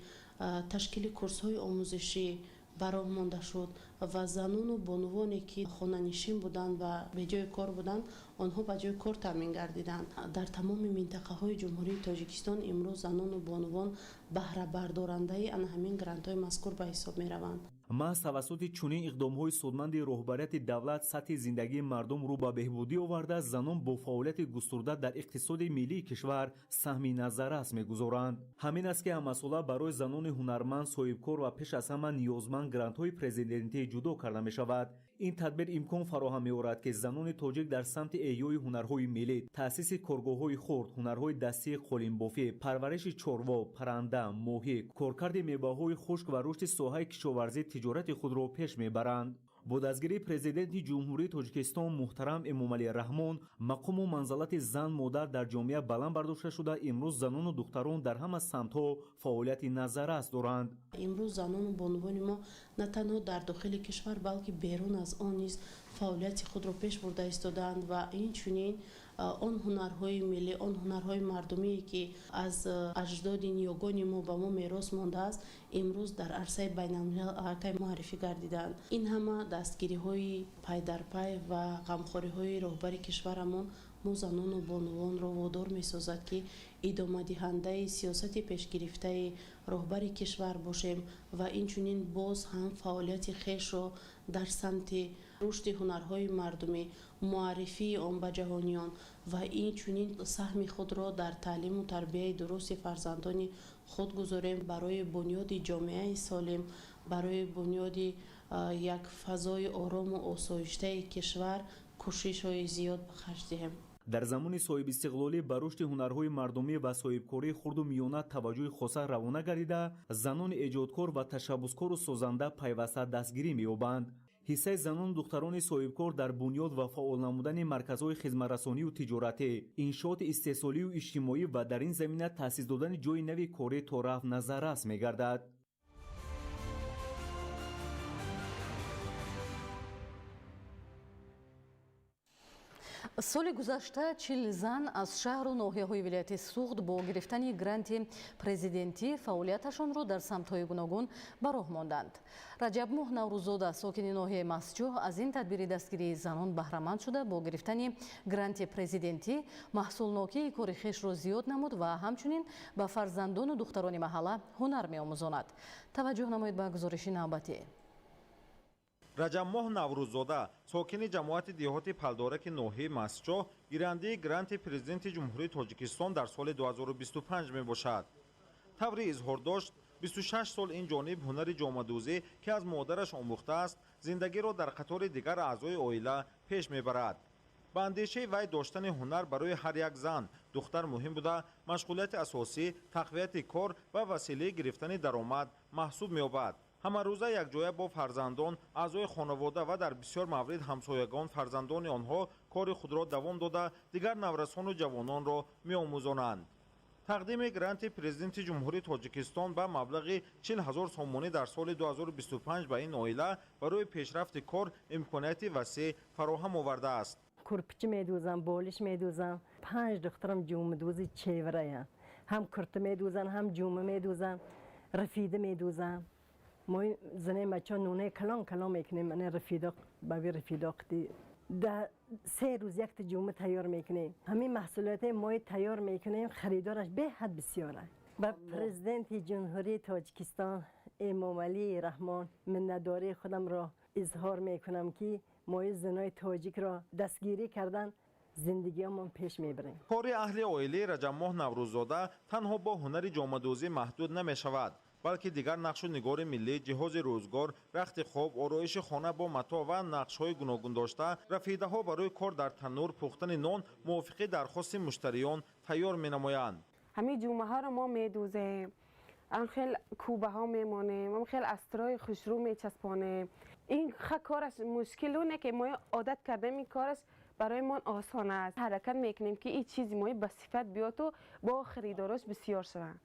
ташкили курсҳои омӯзишӣ ба роҳ монда шуд ва занону бонувоне, ки хонанишин буданд ва беҷои кор буданд, онҳо ба ҷои кор таъмин гардиданд. Дар тамоми минтақаҳои Ҷумҳурии Тоҷикистон имрӯз занону бонувон баҳрабардорандаи ана ҳамин грантҳои мазкур ба ҳисоб мераванд. Маҳз тавассути чунин иқдомҳои судманди роҳбарияти давлат сатҳи зиндагии мардум рӯ ба беҳбудӣ оварда, занон бо фаъолияти густурда дар иқтисоди миллии кишвар саҳми назаррас мегузоранд. Ҳамин аст, ки ҳамасола барои занони ҳунарманд, соҳибкор ва пеш аз ҳама ниёзманд грантҳои президентӣ ҷудо карда мешавад. Ин тадбир имкон фароҳам меорад, ки занони тоҷик дар самти эҳёи ҳунарҳои миллӣ, таъсиси коргоҳҳои хурд, ҳунарҳои дастии қолинбофӣ, парвариши чорво, парранда, моҳӣ, коркарди меваҳои хушк ва рушди соҳаи кишоварзӣ тиҷорати худро пеш мебаранд. Бо дастгирии Президенти Ҷумҳурии Тоҷикистон муҳтарам Эмомалӣ Раҳмон мақому манзалати зан модар дар ҷомеа баланд бардошта шуда, имрӯз занону духтарон дар ҳама самтҳо фаъолияти назаррас доранд. Имрӯз занону бонувони мо на танҳо дар дохили кишвар, балки берун аз он низ фаъолияти худро пеш бурда истодаанд ва инчунин он ҳунарҳои миллӣ, он ҳунарҳои мардумие, ки аз аҷдоди ниёгони мо ба мо мерос мондааст, имрӯз дар арсаи байналмилал аллакай муаррифӣ гардидаанд. Ин ҳама дастгириҳои пайдарпай ва ғамхориҳои роҳбари кишварамон мо занону бонувонро водор месозад, ки идомадиҳандаи сиёсати пешгирифтаи роҳбари кишвар бошем ва инчунин боз ҳам фаъолияти хешро дар самти рушди ҳунарҳои мардумӣ, муаррифии он ба ҷаҳониён ва инчунин саҳми худро дар таълиму тарбияи дурусти фарзандони худ гузорем барои бунёди ҷомеаи солим, барои бунёди як фазои орому осоиштаи кишвар кӯшишҳои зиёд ба харҷ диҳем. Дар замони соҳибистиқлолӣ ба рушди ҳунарҳои мардумӣ ва соҳибкории хурду миёна таваҷҷӯҳи хоса равона гардида, занони эҷодкор ва ташаббускору созанда пайваста дастгирӣ меёбанд. Ҳиссаи занону духтарони соҳибкор дар бунёд ва фаъол намудани марказҳои хизматрасонию тиҷоратӣ, иншооти истеҳсолию иҷтимоӣ ва дар ин замина таъсис додани ҷойи нави корӣ то рафт назаррас мегардад. Соли гузашта 40 зан аз шаҳру ноҳияҳои вилояти Суғд бо гирифтани гранти президентӣ фаъолияташонро дар самтҳои гуногун ба роҳ монданд. Раҷабмоҳ Наврӯзода, сокини ноҳияи Мастчоҳ, аз ин тадбири дастгирии занон баҳраманд шуда, бо гирифтани гранти президентӣ маҳсулнокии кори хешро зиёд намуд ва ҳамчунин ба фарзандону духтарони маҳалла ҳунар меомӯзонад. Таваҷҷӯҳ намоед ба гузориши навбатӣ. Раҷабмоҳ Наврӯззода, сокини ҷамоати деҳоти Палдораки ноҳияи Мастчоҳ, гирандии гранти президенти Ҷумҳурии Тоҷикистон дар соли 2025 мебошад. Таври изҳор дошт, 26 сол ин ҷониб ҳунари ҷомадӯзӣ, ки аз модараш омӯхтааст, зиндагиро дар қатори дигар аъзои оила пеш мебарад. Ба андешаи вай доштани ҳунар барои ҳар як зан, духтар муҳим буда, машғулияти асосӣ, тақвияти кор ва василаи гирифтани даромад маҳсуб меёбад. Ҳамарӯза якҷоя бо фарзандон, аъзои хонавода ва дар бисёр маврид ҳамсоягон фарзандони онҳо кори худро давом дода, дигар наврасону ҷавононро меомӯзонанд. Тақдими гранти президенти Ҷумҳурии Тоҷикистон ба маблағи 40 000 сомонӣ дар соли 2025 ба ин оила барои пешрафти кор имконияти васеъ фароҳам овардааст. Курпичи медӯзам, болиш медӯзам. 5 духтарам ҷумадӯзи чевраянд. Ҳам курта медӯзанд, ҳам ҷума медӯзанд, рафида медӯзанд. мо занаи бачаҳо нунаи калон калон мекунем, ана рафидоқ бави рафидоқти дар 3 рӯз якта ҷума тайёр мекунем. Ҳамин маҳсулоте мои тайёр мекунем, харидораш беҳад бисёр аст. Ба президенти Ҷумҳурии Тоҷикистон Эмомалӣ Раҳмон миннатдории худамро изҳор мекунам, ки мои занои тоҷикро дастгирӣ кардан, зиндагиамон пеш мебарем. Кори аҳли оилаи Раҷабмоҳ Наврӯззода танҳо бо ҳунари ҷомадӯзӣ маҳдуд намешавад, балки дигар нақшу нигори миллӣ, ҷиҳози рӯзгор, рахти хоб, ороиши хона бо матоъ ва нақшҳои гуногун дошта, рафидаҳо барои кор дар таннур, пухтани нон мувофиқи дархости муштариён тайёр менамоянд. Ҳамин ҷумъаҳоро мо медӯзем, ам хел кӯбаҳо мемонем, ам хел астрой хушрӯ мечаспонем. Ин кораш мушкил не, ки мо одат кардем, ин кораш барои мо осон аст. Ҳаракат мекунем, ки ин чизи мои ба сифат биёду бо харидорош бисёр шаванд.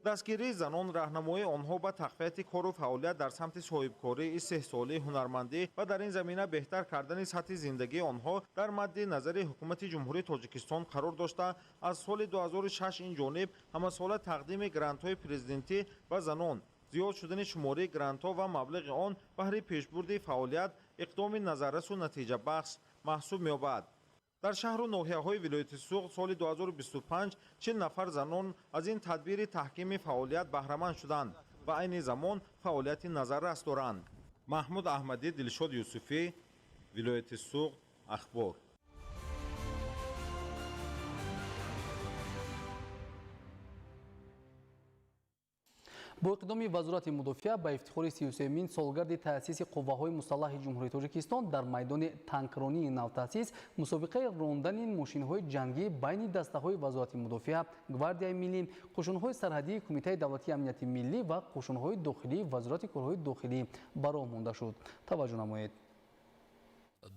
Дастгирии занон, раҳнамоии онҳо ба тақвияти кору фаъолият дар самти соҳибкорӣ, истеҳсолӣ, ҳунармандӣ ва дар ин замина беҳтар кардани сатҳи зиндагии онҳо дар мадди назари ҳукумати Ҷумҳурии Тоҷикистон қарор дошта, аз соли 2006 ин ҷониб ҳамасола тақдими грантҳои президентӣ ба занон, зиёд шудани шумораи грантҳо ва маблағи он баҳри пешбурди фаъолият иқдоми назаррасу натиҷабахш маҳсуб меёбад. Дар шаҳру ноҳияҳои вилояти Суғд соли 2025 40 нафар занон аз ин тадбири таҳкими фаъолият баҳраманд шуданд ва айни замон фаъолияти назаррас доранд. Маҳмуд Аҳмадӣ, Дилшод Юсуфӣ, вилояти Суғд, Ахбор. Бо иқдоми Вазорати мудофиа ба ифтихори 33-мин солгарди таъсиси қувваҳои мусаллаҳи Ҷумҳурии Тоҷикистон дар майдони танкронии навтаъсис мусобиқаи рондани мошинҳои ҷангӣ байни дастаҳои Вазорати мудофиа, Гвардияи миллӣ, қушунҳои сарҳадии Кумитаи давлатии амнияти миллӣ ва қушунҳои дохилии Вазорати корҳои дохилӣ ба роҳ монда шуд. Таваҷҷӯҳ намоед.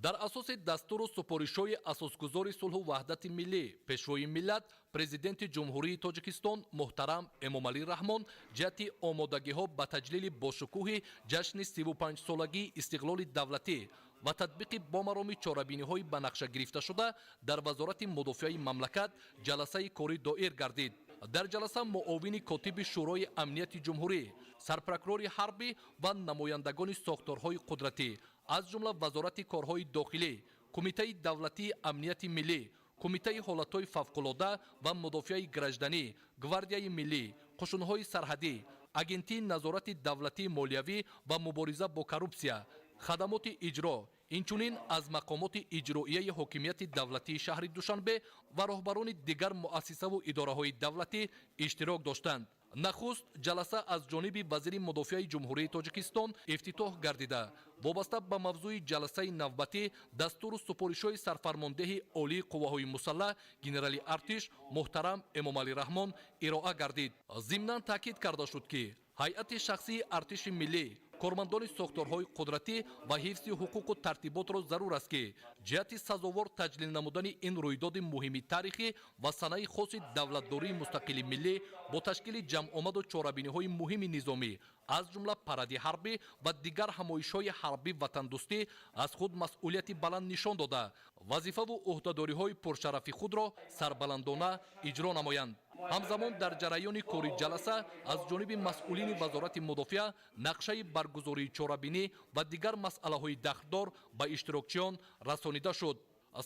Дар асоси дастуру супоришҳои асосгузори сулҳу ваҳдати миллӣ, Пешвои миллат, Президенти Ҷумҳурии Тоҷикистон муҳтарам Эмомалӣ Раҳмон ҷиҳати омодагиҳо ба таҷлили бошукӯҳи ҷашни 35-солагии истиқлоли давлатӣ ва татбиқи бомароми чорабиниҳои ба нақша гирифташуда дар Вазорати мудофиаи мамлакат ҷаласаи корӣ доир гардид. Дар ҷаласа муовини котиби Шӯрои амнияти ҷумҳурӣ, сарпрокурори ҳарбӣ ва намояндагони сохторҳои қудратӣ, аз ҷумла Вазорати корҳои дохилӣ, Кумитаи давлатии амнияти миллӣ, Кумитаи ҳолатҳои фавқулода ва мудофиаи гражданӣ, Гвардияи миллӣ, қушунҳои сарҳадӣ, Агентии назорати давлатии молиявӣ ва мубориза бо коррупсия, хадамоти иҷро, инчунин аз мақомоти иҷроияи ҳокимияти давлатии шаҳри Душанбе ва роҳбарони дигар муассисаву идораҳои давлатӣ иштирок доштанд. Нахуст ҷаласа аз ҷониби вазири мудофиаи Ҷумҳурии Тоҷикистон ифтитоҳ гардида, вобаста ба мавзӯи ҷаласаи навбатӣ дастуру супоришҳои сарфармондеҳи олии қувваҳои мусаллаҳ генерали артиш муҳтарам Эмомалӣ Раҳмон ироа гардид. Зимнан таъкид карда шуд, ки ҳайати шахсии артиши миллӣ, кормандони сохторҳои қудратӣ ва ҳифзи ҳуқуқу тартиботро зарур аст, ки ҷиҳати сазовор таҷлил намудани ин рӯйдоди муҳими таърихӣ ва санаи хоси давлатдории мустақили миллӣ бо ташкили ҷамъомаду чорабиниҳои муҳими низомӣ, аз ҷумла паради ҳарбӣ ва дигар ҳамоишҳои ҳарбӣ ватандӯстӣ аз худ масъулияти баланд нишон дода, вазифаву ӯҳдадориҳои пуршарафи худро сарбаландона иҷро намоянд. Ҳамзамон дар ҷараёни кори ҷаласа аз ҷониби масъулини Вазорати мудофиа нақшаи баргузории чорабинӣ ва дигар масъалаҳои дахлдор ба иштирокчиён расонида шуд.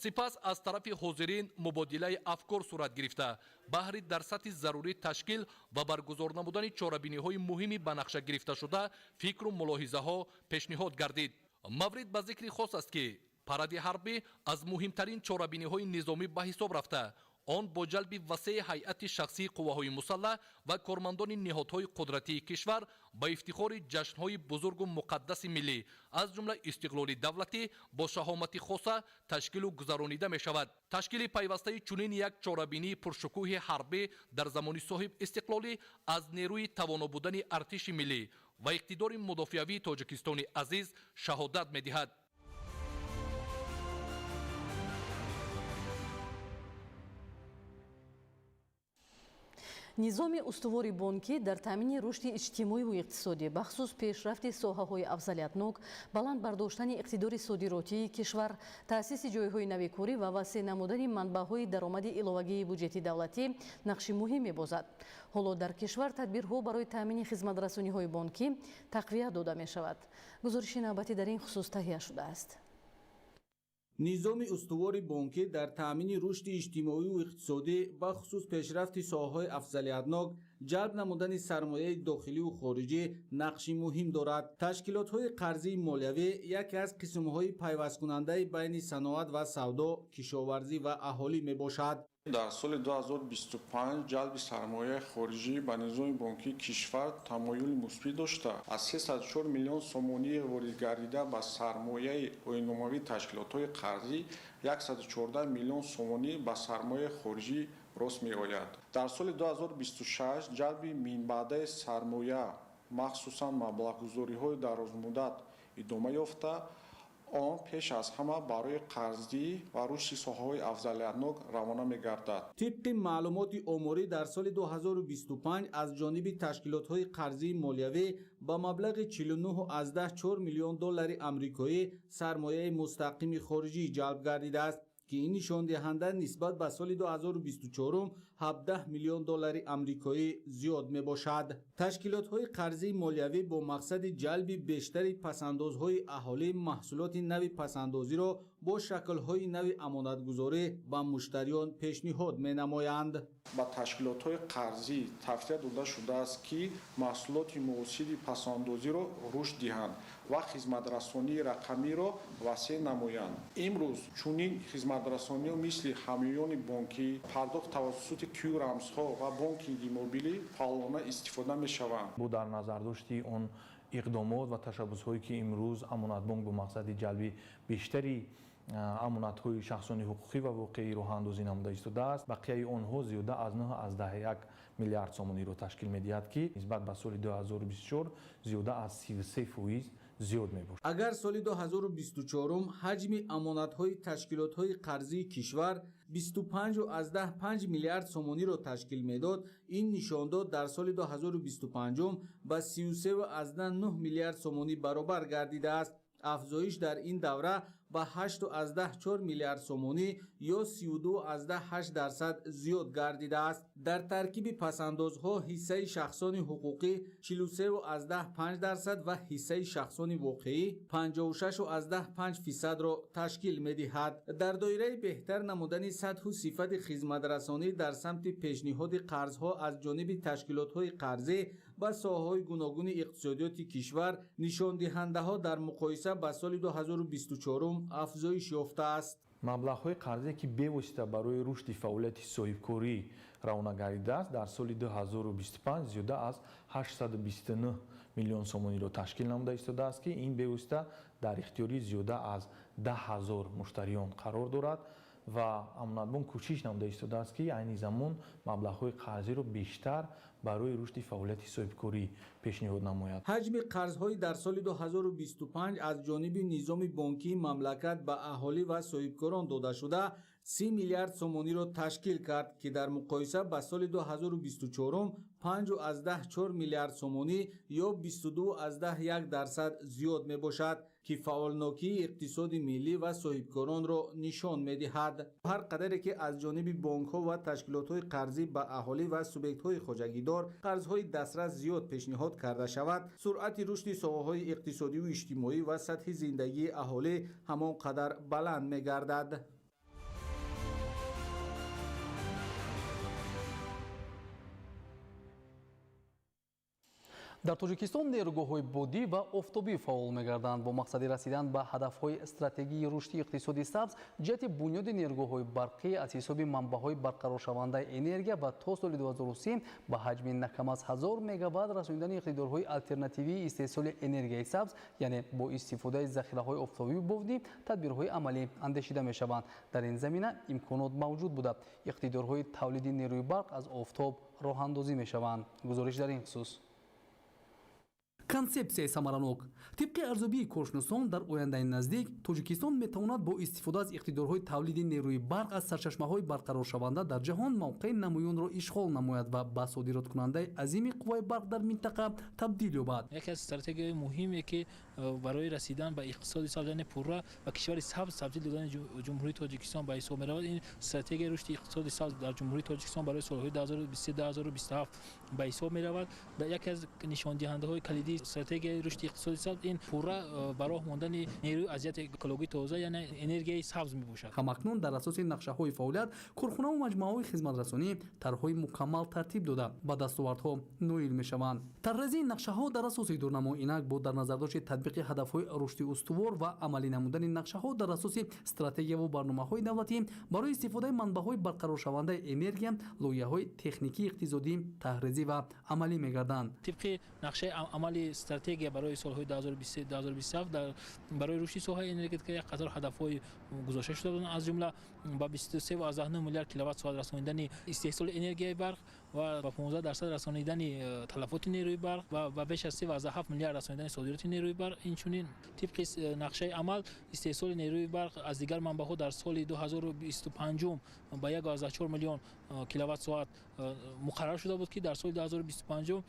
Сипас аз тарафи ҳозирин мубодилаи афкор сурат гирифта, баҳри дар сатҳи зарурӣ ташкил ва баргузор намудани чорабиниҳои муҳими ба нақша гирифташуда фикру мулоҳизаҳо пешниҳод гардид. Маврид ба зикри хос аст, ки паради ҳарбӣ аз муҳимтарин чорабиниҳои низомӣ ба ҳисоб рафта, он бо ҷалби васеи ҳайати шахсии қувваҳои мусаллаҳ ва кормандони ниҳодҳои қудратии кишвар ба ифтихори ҷашнҳои бузургу муқаддаси миллӣ, аз ҷумла истиқлоли давлатӣ бо шаҳомати хоса ташкилу гузаронида мешавад. Ташкили пайвастаи чунин як чорабинии пуршукӯҳи ҳарбӣ дар замони соҳиб истиқлолӣ аз нерӯи тавоно будани артиши миллӣ ва иқтидори мудофиавии Тоҷикистони азиз шаҳодат медиҳад. Низоми устувори бонкӣ дар таъмини рушди иҷтимоиву иқтисодӣ, бахусус пешрафти соҳаҳои афзалиятнок, баланд бардоштани иқтидори содиротии кишвар, таъсиси ҷойҳои нави корӣ ва васеъ намудани манбаъҳои даромади иловагии буҷети давлатӣ нақши муҳим мебозад. Ҳоло дар кишвар тадбирҳо барои таъмини хизматрасониҳои бонкӣ тақвият дода мешавад. Гузориши навбатӣ дар ин хусус таҳия шудааст. Низоми устувори бонкӣ дар таъмини рушди иҷтимоиву иқтисодӣ, бахусус пешрафти соҳаҳои афзалиятнок, ҷалб намудани сармояи дохиливу хориҷӣ нақши муҳим дорад. Ташкилотҳои қарзии молиявӣ яке аз қисмҳои пайвасткунандаи байни саноат ва савдо, кишоварзӣ ва аҳолӣ мебошад. Дар соли 2025 ҷалби сармояи хориҷӣ ба низоми бонкии кишвар тамоюли мусбӣ дошта, аз 304 миллион сомонии воридгардида ба сармояи оинномавии ташкилотҳои қарзӣ 114 миллион сомонӣ ба сармояи хориҷӣ рост меояд. Дар соли 2026 ҷалби минбаъдаи сармоя, махсусан маблағгузориҳои дарозмуддат идома ёфта, он пеш аз ҳама барои қарздиҳӣ ва рушди соҳаҳои афзалиятнок равона мегардад. Тибқи маълумоти оморӣ, дар соли 2025 аз ҷониби ташкилотҳои қарзии молиявӣ ба маблағи 49,4 миллион доллари амрикоӣ сармояи мустақими хориҷӣ ҷалб гардидааст, ки ин нишондиҳанда нисбат ба соли 2024 17 миллион доллари амрикоӣ зиёд мебошад. Ташкилотҳои қарзии молиявӣ бо мақсади ҷалби бештари пасандозҳои аҳолӣ маҳсулоти нави пасандозиро бо шаклҳои нави амонатгузорӣ ба муштариён пешниҳод менамоянд. Ба ташкилотҳои қарзӣ тавсия дода шудааст, ки маҳсулоти муосири пасандозиро рушд диҳанд ва хизматрасонии рақамиро васеъ намоянд. Имрӯз чунин хизматрасониҳо мисли ҳамёни бонкӣ, пардохт тавассути QR-рамзҳо ва бонкинги мобилӣ фаъолона истифода мешаванд. Бо дар назардошти он иқдомот ва ташаббусҳое, ки имрӯз Амонатбонк бо мақсади ҷалби бештари амонатҳои шахсони ҳуқуқӣ ва воқеӣ роҳандозӣ намуда истодааст, бақияи онҳо зиёда аз 9,1 миллиард сомониро ташкил медиҳад, ки нисбат ба соли 2024 зиёда аз 33% зиёд мебошад. Агар соли 2024 ҳаҷми амонатҳои ташкилотҳои қарзии кишвар 25,5 миллиард сомониро ташкил медод, ин нишондод дар соли 2025 ба 33,9 миллиард сомонӣ баробар гардидааст. Афзоиш дар ин давра ба 8,4 миллиард сомонӣ ё 32,8% зиёд гардидааст. Дар таркиби пасандозҳо ҳиссаи шахсони ҳуқуқӣ 43,5% ва ҳиссаи шахсони воқеӣ 56,5%-ро ташкил медиҳад. Дар доираи беҳтар намудани сатҳу сифати хизматрасонӣ дар самти пешниҳоди қарзҳо аз ҷониби ташкилотҳои қарзӣ ба соҳаҳои гуногуни иқтисодиёти кишвар, нишондиҳандаҳо дар муқоиса ба соли 2024 афзоиш ёфтааст. Маблағҳои қарзе, ки бевосита барои рушди фаъолияти соҳибкорӣ равона гардидааст, дар соли 2025 зиёда аз 829 миллион сомониро ташкил намуда истодааст, ки ин бевосита дар ихтиёри зиёда аз 10 ҳазор муштариён қарор дорад ва Амонатбонк кӯшиш намуда истодааст, ки айни замон маблағҳои қарзиро бештар барои рушди фаъолияти соҳибкорӣ пешниҳод намояд. Ҳаҷми қарзҳои дар соли 2025 аз ҷониби низоми бонкии мамлакат ба аҳолӣ ва соҳибкорон додашуда 30 миллиард сомониро ташкил кард, ки дар муқоиса ба соли 2024 5,4 миллиард сомонӣ ё 22,1% зиёд мебошад, ки фаъолнокии иқтисоди миллӣ ва соҳибкоронро нишон медиҳад. Ҳар қадаре ки аз ҷониби бонкҳо ва ташкилотҳои қарзӣ ба аҳолӣ ва субъектҳои хоҷагидор қарзҳои дастрас зиёд пешниҳод карда шавад, суръати рушди соҳаҳои иқтисодиву иҷтимоӣ ва сатҳи зиндагии аҳолӣ ҳамон қадар баланд мегардад. Дар Тоҷикистон нерӯгоҳҳои бодӣ ва офтобӣ фаъол мегарданд. Бо мақсади расидан ба ҳадафҳои стратегии рушди иқтисоди сабз ҷиҳати бунёди нерӯгоҳҳои барқӣ аз ҳисоби манбаъҳои барқароршавандаи энергия ва то соли 2030 ба ҳаҷми на кам аз 1000 мегаватт расонидани иқтидорҳои алтернативии истеҳсоли энергияи сабз, яъне бо истифодаи захираҳои офтобию бодӣ, тадбирҳои амалӣ андешида мешаванд. Дар ин замина имконот мавҷуд буда, иқтидорҳои тавлиди нерӯи барқ аз офтоб роҳандозӣ мешаванд. Гузориш дар ин хусус. Консепсияи самаранок. Тибқи арзёбии коршиносон, дар ояндаи наздик Тоҷикистон метавонад бо истифода аз иқтидорҳои тавлиди нерӯи барқ аз сарчашмаҳои барқароршаванда дар ҷаҳон мавқеи намоёнро ишғол намояд ва ба содироткунандаи азими қувваи барқ дар минтақа табдил ёбад. Яке аз стратегияҳои муҳиме, ки барои расидан ба иқтисоди сабз, яъне пурра ба кишвари сабз табдил додани Ҷумҳурии Тоҷикистон ба ҳисоб меравад, ин стратегияи рушди иқтисоди сабз дар Ҷумҳурии Тоҷикистон барои солҳои 2023-2027 ба ҳисоб меравад. Яке аз нишондиҳандаҳои калидии стратегияи рушди иқтисоди сабз ин пурра ба роҳ мондани нерӯи аз ҷиҳати экологӣ тоза, яъне энергияи сабз мебошад. Ҳамакнун дар асоси нақшаҳои фаъолият корхонаву маҷмӯаҳои хизматрасонӣ тарҳҳои мукаммал тартиб дода ба дастовардҳо ноил мешаванд. Тарҳрезии нақшаҳо дар асоси дурнамо инак бо дар назардошти татбиқи ҳадафҳои рушди устувор ва амалӣ намудани нақшаҳо дар асоси стратегияву барномаҳои давлатӣ барои истифодаи манбаъҳои барқароршавандаи энергия, лоиҳаҳои техникии иқтисодӣ таҳрезӣ тарзӣ ва амалӣ мегарданд. Тибқи нақшаи амали стратегия барои солҳои 2023-2027 барои рушди соҳаи энергетика як қатор ҳадафҳои гузошта шуда буданд, аз ҷумла ба 23,9 миллиард киловатт соат расонидани истеҳсоли энергияи барқ ва ба 15% расонидани талафоти нерӯи барқ ва ба беш аз 3,7 миллиард расонидани содироти нерӯи барқ. Инчунин тибқи нақшаи амал истеҳсоли нерӯи барқ аз дигар манбаъҳо дар соли 2025 ба 1,4 миллион киловатт соат муқаррар шуда буд, ки дар соли 2025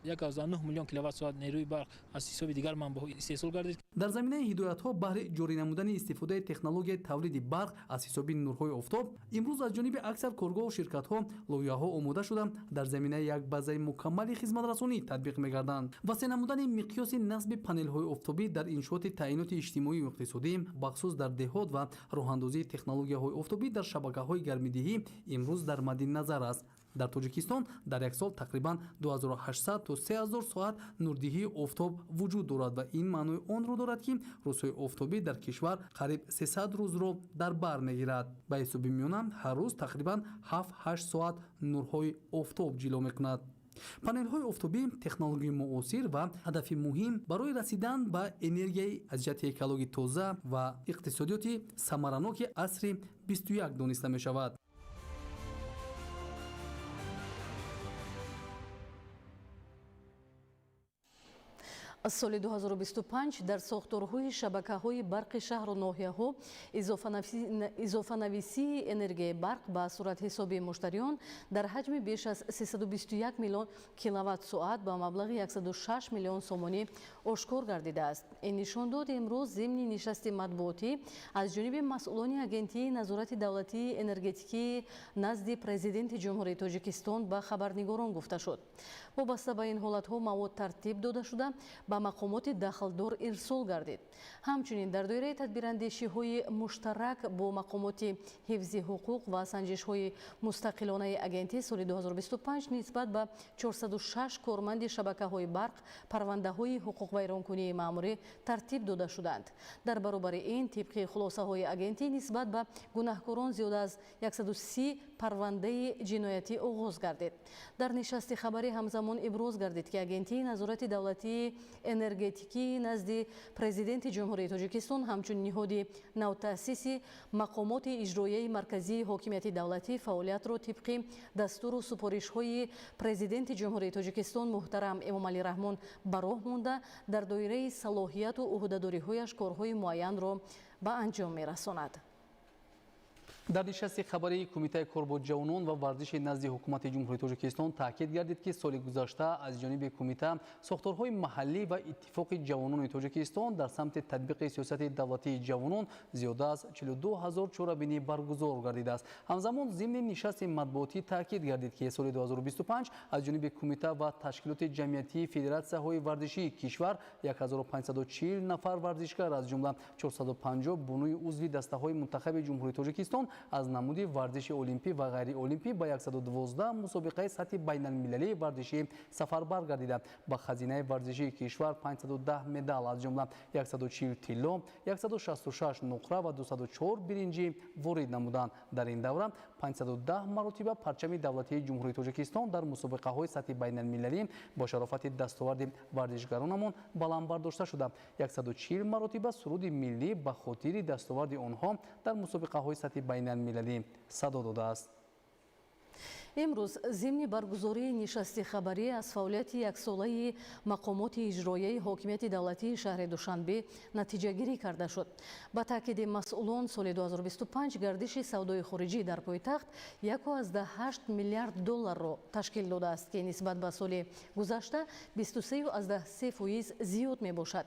1,9 миллион киловатт соат нерӯи барқ аз ҳисоби дигар манбаъҳо истеҳсол гардид. Дар заминаи ҳидоятҳо баҳри ҷорӣ намудани истифодаи технологияи тавлиди барқ аз ҳисоби нурҳои офтоб имрӯз аз ҷониби аксар коргоҳу ширкатҳо лоиҳаҳо омода шуда дар заминаи як базаи мукаммали хизматрасонӣ татбиқ мегарданд. Васеъ намудани миқёси насби панелҳои офтобӣ дар иншооти таъиноти иҷтимоию иқтисодӣ, бахусус дар деҳот, ва роҳандозии технологияҳои офтобӣ дар шабакаҳои гармидиҳӣ имрӯз дар мадди назар аст. Дар Тоҷикистон дар як сол тақрибан 2800 то 3000 соат нурдиҳии офтоб вуҷуд дорад ва ин маънои онро дорад, ки рӯзҳои офтобӣ дар кишвар қариб 300 рӯзро дар бар мегирад. Ба ҳисоби миёна ҳар рӯз тақрибан 7-8 соат нурҳои офтоб ҷило мекунад. Панелҳои офтобӣ технологияи муосир ва ҳадафи муҳим барои расидан ба энергияи аз ҷиҳати экологӣ тоза ва иқтисодиёти самараноки асри 21 дониста мешавад. Соли 2025 дар сохторҳои шабакаҳои барқи шаҳру ноҳияҳо изофанависии энергияи барқ ба суратҳисоби муштариён дар ҳаҷми беш аз 321 миллион киловатт-соат ба маблағи 106 миллион сомонӣ ошкор гардидааст. Ин нишондод имрӯз зимни нишасти матбуотӣ аз ҷониби масъулони Агентии назорати давлатии энергетикии назди Президенти Ҷумҳурии Тоҷикистон ба хабарнигорон гуфта шуд. Вобаста ба ин ҳолатҳо мавод тартиб дода шуда ба мақомоти дахлдор ирсол гардид. Ҳамчунин дар доираи тадбирандешиҳои муштарак бо мақомоти ҳифзи ҳуқуқ ва санҷишҳои мустақилонаи агентӣ соли 2025 нисбат ба 406 корманди шабакаҳои барқ парвандаҳои ҳуқуқвайронкунии маъмурӣ тартиб дода шуданд. Дар баробари ин тибқи хулосаҳои агентӣ нисбат ба гунаҳкорон зиёда аз 130 парвандаи ҷиноятӣ оғоз гардид. Дар нишасти хабарӣ ҳамзамон иброз гардид, ки Агентии назорати давлатии энергетикии назди Президенти Ҷумҳурии Тоҷикистон ҳамчун ниҳоди навтаъсиси мақомоти иҷроияи марказии ҳокимияти давлатӣ фаъолиятро тибқи дастуру супоришҳои Президенти Ҷумҳурии Тоҷикистон муҳтарам Эмомалӣ Раҳмон ба роҳ монда, дар доираи салоҳияту ӯҳдадориҳояш корҳои муайянро ба анҷом мерасонад. Дар нишасти хабарии Кумитаи кор бо ҷавонон ва варзиши назди Ҳукумати Ҷумҳурии Тоҷикистон таъкид гардид, ки соли гузашта аз ҷониби кумита, сохторҳои маҳаллӣ ва Иттифоқи ҷавонони Тоҷикистон дар самти татбиқи сиёсати давлатии ҷавонон зиёда аз 42 ҳазор чорабинӣ баргузор гардидааст. Ҳамзамон зимни нишасти матбуотӣ таъкид гардид, ки соли 2025 аз ҷониби кумита ва ташкилоти ҷамъиятии федератсияҳои варзишии кишвар 1540 нафар варзишгар, аз ҷумла 450 бунуи узви дастаҳои мунтахаби Ҷумҳурии Тоҷикистон аз намуди варзиши олимпӣ ва ғайриолимпӣ ба 112 мусобиқаи сатҳи байналмилалии варзишӣ сафарбар гардида, ба хазинаи варзишии кишвар 510 медал, аз ҷумла 140 тилло, 166 нуқра ва 204 биринҷӣ ворид намуданд. Дар ин давра 510 маротиба парчами давлатии Ҷумҳурии Тоҷикистон дар мусобиқаҳои сатҳи байналмилалӣ бо шарофати дастоварди варзишгаронамон баланд бардошта шуда, 140 маротиба суруди миллӣ ба хотири дастоварди онҳо дар мусобиқаҳои сатҳи байналмилалӣ садо додааст. Имрӯз зимни баргузории нишасти хабарӣ аз фаъолияти яксолаи мақомоти иҷроияи ҳокимияти давлатии шаҳри Душанбе натиҷагирӣ карда шуд. Ба таъкиди масъулон соли 2025 гардиши савдои хориҷӣ дар пойтахт 1,8 миллиард долларро ташкил додааст, ки нисбат ба соли гузашта 23,3% зиёд мебошад.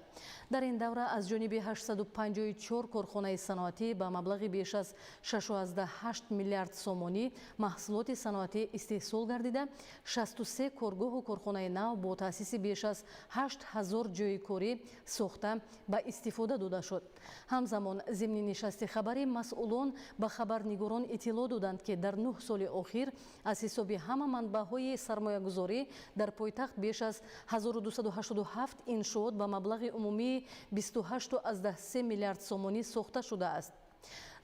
Дар ин давра аз ҷониби 854 корхонаи саноатӣ ба маблағи беш аз 6,8 миллиард сомонӣ маҳсулоти саноатӣ истеҳсол гардида, 63 коргоҳу корхонаи нав бо таъсиси беш аз 8000 ҷойи корӣ сохта ба истифода дода шуд. Ҳамзамон зимни нишасти хабарӣ масъулон ба хабарнигорон иттилоъ доданд, ки дар 9 соли охир аз ҳисоби ҳама манбаъҳои сармоягузорӣ дар пойтахт беш аз 1287 иншоот ба маблағи умумии 28,3 миллиард сомонӣ сохта шудааст.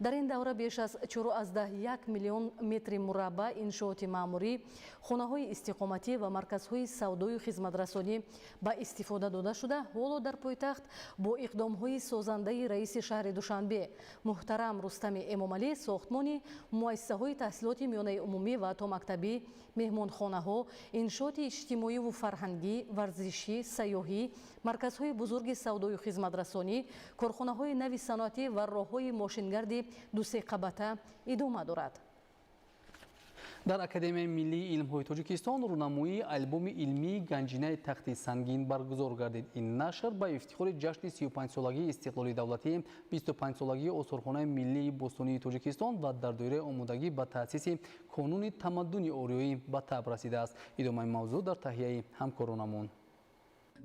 Дар ин давра беш аз 4,1 миллион метри мураббаъ иншооти маъмурӣ, хонаҳои истиқоматӣ ва марказҳои савдою хизматрасонӣ ба истифода дода шуда, ҳоло дар пойтахт бо иқдомҳои созандаи раиси шаҳри Душанбе муҳтарам Рустами Эмомалӣ сохтмони муассисаҳои таҳсилоти миёнаи умумӣ ва томактабӣ, меҳмонхонаҳо, иншооти иҷтимоиву фарҳангӣ, варзишӣ, сайёҳӣ, марказҳои бузурги савдою хизматрасонӣ, корхонаҳои нави саноатӣ ва роҳҳои мошингарди дусеқабата идома дорад. Дар Академияи миллии илмҳои Тоҷикистон рӯнамоии албоми илмии Ганҷинаи тахти сангин баргузор гардид. Ин нашр ба ифтихори ҷашни 35-солагии истиқлоли давлатӣ, 25-солагии осорхонаи миллии бостонии Тоҷикистон ва дар доираи омодагӣ ба таъсиси Қонуни тамаддуни ориёӣ ба таб расидааст. Идомаи мавзӯъ дар таҳияи ҳамкоронамон.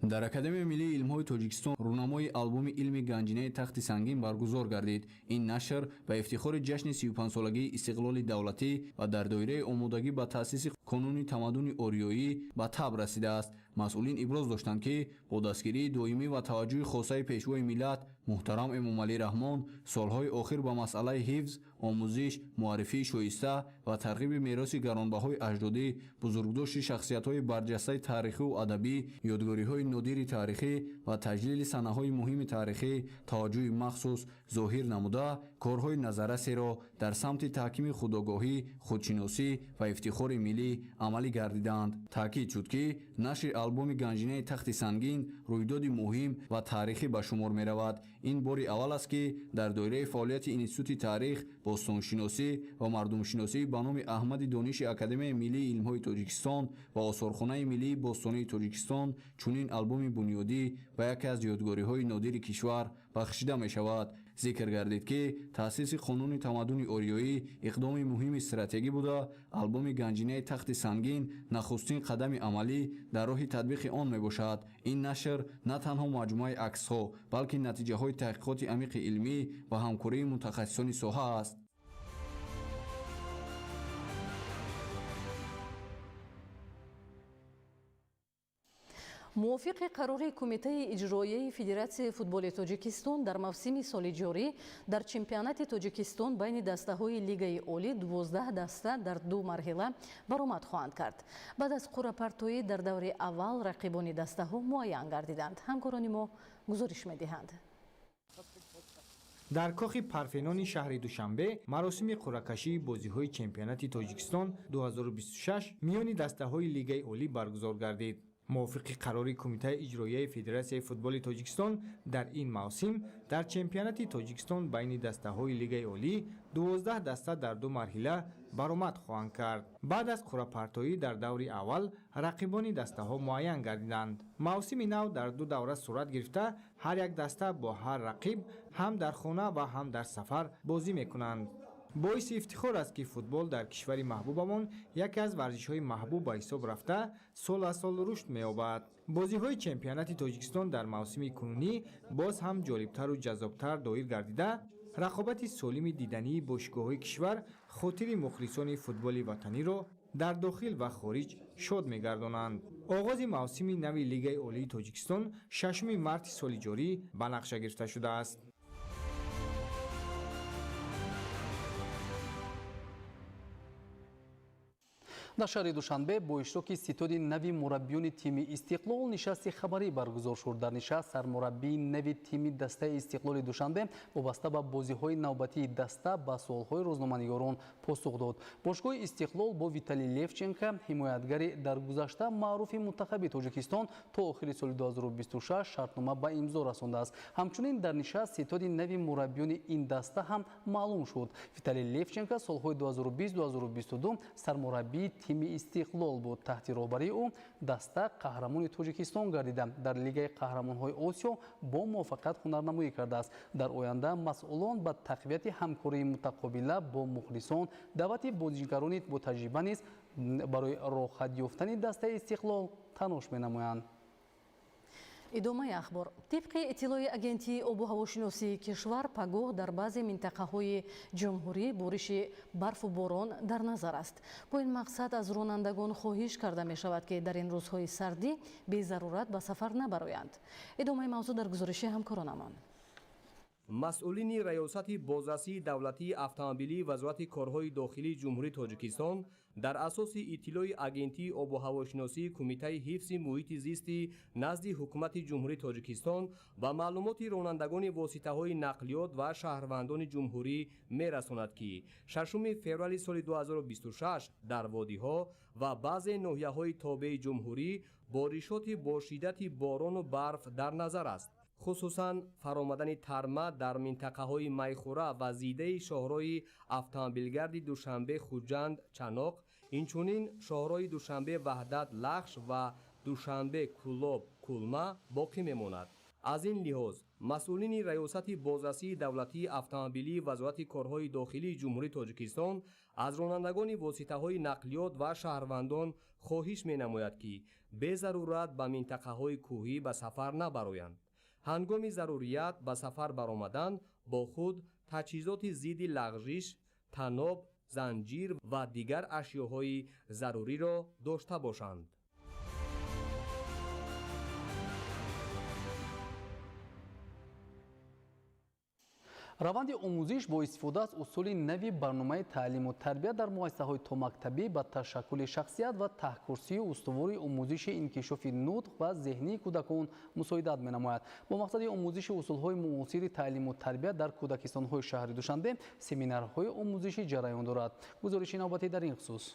Дар Академияи миллии илмҳои Тоҷикистон рӯнамои албоми илми Ганҷинаи тахти сангин баргузор гардид. Ин нашр ба ифтихори ҷашни 35-солагии истиқлоли давлатӣ ва дар доираи омодагӣ ба таъсиси Қонуни тамаддуни ориёӣ ба таб расидааст. Масъулин иброз доштанд, ки бо дастгирии доимӣ ва таваҷҷӯҳи хосаи пешвои миллат муҳтарам Эмомалӣ Раҳмон солҳои охир ба масъалаи ҳифз, омӯзиш, муаррифии шоиста ва тарғиби мероси гаронбаҳои аҷдодӣ, бузургдошти шахсиятҳои барҷастаи таърихиву адабӣ, ёдгориҳои нодири таърихӣ ва таҷлили санаҳои муҳими таърихӣ таваҷҷӯҳи махсус зоҳир намуда, корҳои назаррасеро дар самти таҳкими худогоҳӣ, худшиносӣ ва ифтихори миллӣ амалӣ гардиданд. Таъкид шуд, ки нашри албоми Ганҷинаи тахти сангин рӯйдоди муҳим ва таърихӣ ба шумор меравад. Ин бори аввал аст, ки дар доираи фаъолияти Институти таърих, бостоншиносӣ ва мардумшиносӣ ба номи Аҳмади Дониши Академияи миллии илмҳои Тоҷикистон ва Осорхонаи миллии бостонии Тоҷикистон чунин албоми бунёдӣ ба яке аз ёдгориҳои нодири кишвар бахшида мешавад. Зикр гардид, ки таъсиси Қонуни тамаддуни ориёӣ иқдоми муҳими стратегӣ буда, албоми Ганҷинаи тахти сангин нахустин қадами амалӣ дар роҳи татбиқи он мебошад. Ин нашр на танҳо маҷмӯаи аксҳо, балки натиҷаҳои таҳқиқоти амиқи илмӣ ва ҳамкории мутахассисони соҳа аст. Мувофиқи қарори Кумитаи иҷроияи Федератсияи футболи Тоҷикистон дар мавсими соли ҷорӣ дар чемпионати Тоҷикистон байни дастаҳои Лигаи Олӣ 12 даста дар ду марҳила баромад хоҳанд кард. Баъд аз қуръапартоӣ дар даври аввал рақибони дастаҳо муайян гардиданд. Ҳамкорони мо гузориш медиҳанд. Дар кохи Парфенони шаҳри Душанбе маросими қуръакашии бозиҳои чемпионати Тоҷикистон 2026 миёни дастаҳои Лигаи Олӣ баргузор гардид. Мувофиқи қарори Кумитаи иҷроияи Федератсияи футболи Тоҷикистон дар ин мавсим дар чемпионати Тоҷикистон байни дастаҳои Лигаи Олӣ 12 даста дар ду марҳила баромад хоҳанд кард. Баъд аз қуръапартоӣ дар даври аввал рақибони дастаҳо муайян гардиданд. Мавсими нав дар ду давра сурат гирифта, ҳар як даста бо ҳар рақиб ҳам дар хона ва ҳам дар сафар бозӣ мекунанд. Боиси ифтихор аст, ки футбол дар кишвари маҳбубамон яке аз варзишҳои маҳбуб ба ҳисоб рафта, сол аз сол рушд меёбад. Бозиҳои чемпионати Тоҷикистон дар мавсими кунунӣ боз ҳам ҷолибтару ҷаззобтар доир гардида, рақобати солими дидании бошгоҳҳои кишвар хотири мухлисони футболи ватаниро дар дохил ва хориҷ шод мегардонанд. Оғози мавсими нави Лигаи Олии Тоҷикистон 6 марти соли ҷорӣ ба нақша гирифта шудааст. Дар шаҳри Душанбе бо иштироки ситоди нави мураббиёни тими Истиқлол нишасти хабарӣ баргузор шуд. Дар нишаст сармураббии нави тими дастаи Истиқлоли Душанбе вобаста ба бозиҳои навбатии даста ба суолҳои рӯзноманигорон посух дод. Бошгоҳи Истиқлол бо Виталий Левченко, ҳимоятгари дар гузашта маъруфи мунтахаби Тоҷикистон, то охири соли 2026 шартнома ба имзо расондааст. Ҳамчунин дар нишаст ситоди нави мураббиёни ин даста ҳам маълум шуд. Виталий Левченко солҳои 2020-2022 сармураббии тими Истиқлол буд. Таҳти роҳбарии ӯ даста қаҳрамони Тоҷикистон гардида, дар Лигаи қаҳрамонҳои Осиё бо муваффақият ҳунарнамоӣ кардааст. Дар оянда масъулон ба тақвияти ҳамкории мутақобила бо мухлисон, даъвати бозигарони бо таҷриба низ барои роҳхат ёфтани дастаи Истиқлол талош менамоянд. Идомаи ахбор. Тибқи иттилои агентии обу ҳавошиносии кишвар, пагоҳ дар баъзе минтақаҳои ҷумҳурӣ бориши барфу борон дар назар аст. Бо ин мақсад аз ронандагон хоҳиш карда мешавад, ки дар ин рӯзҳои сардӣ безарурат ба сафар набароянд. Идомаи мавзӯъ дар гузориши ҳамкоронамон. Масъулини Раёсати бозрасии давлатии автомобилии Вазорати корҳои дохилии Ҷумҳурии Тоҷикистон дар асоси иттилои Агентии обуҳавошиносии Кумитаи ҳифзи муҳити зисти назди Ҳукумати Ҷумҳурии Тоҷикистон ба маълумоти ронандагони воситаҳои нақлиёт ва шаҳрвандони ҷумҳурӣ мерасонад, ки 6 феврали соли 2026 дар водиҳо ва баъзе ноҳияҳои тобеи ҷумҳурӣ боришоти бо шиддати борону барф дар назар аст. Хусусан фаромадани тарма дар минтақаҳои Майхура ва зидаи шоҳроҳи автомобилгарди Душанбе Хуҷанд Чаноқ, инчунин шоҳроҳи Душанбе Ваҳдат Лахш ва Душанбе Кӯлоб Кулма боқӣ мемонад. Аз ин лиҳоз масъулини Раёсати бозрасии давлатии автомобилии Вазорати корҳои дохилии Ҷумҳурии Тоҷикистон аз ронандагони воситаҳои нақлиёт ва шаҳрвандон хоҳиш менамояд, ки безарурат ба минтақаҳои кӯҳӣ ба сафар набароянд. Ҳангоми зарурият ба сафар баромадан бо худ таҷҳизоти зидди лағжиш, таноб, занҷир ва дигар ашёҳои заруриро дошта бошанд. Раванди омӯзиш бо истифода аз усули нави барномаи таълиму тарбия дар муассисаҳои томактабӣ ба ташаккули шахсият ва таҳкурсии устувори омӯзиши инкишофи нутқ ва зеҳнии кӯдакон мусоидат менамояд. Бо мақсади омӯзиши усулҳои муосири таълиму тарбия дар кӯдакистонҳои шаҳри Душанбе семинарҳои омӯзишӣ ҷараён дорад. Гузориши навбатӣ дар ин хусус.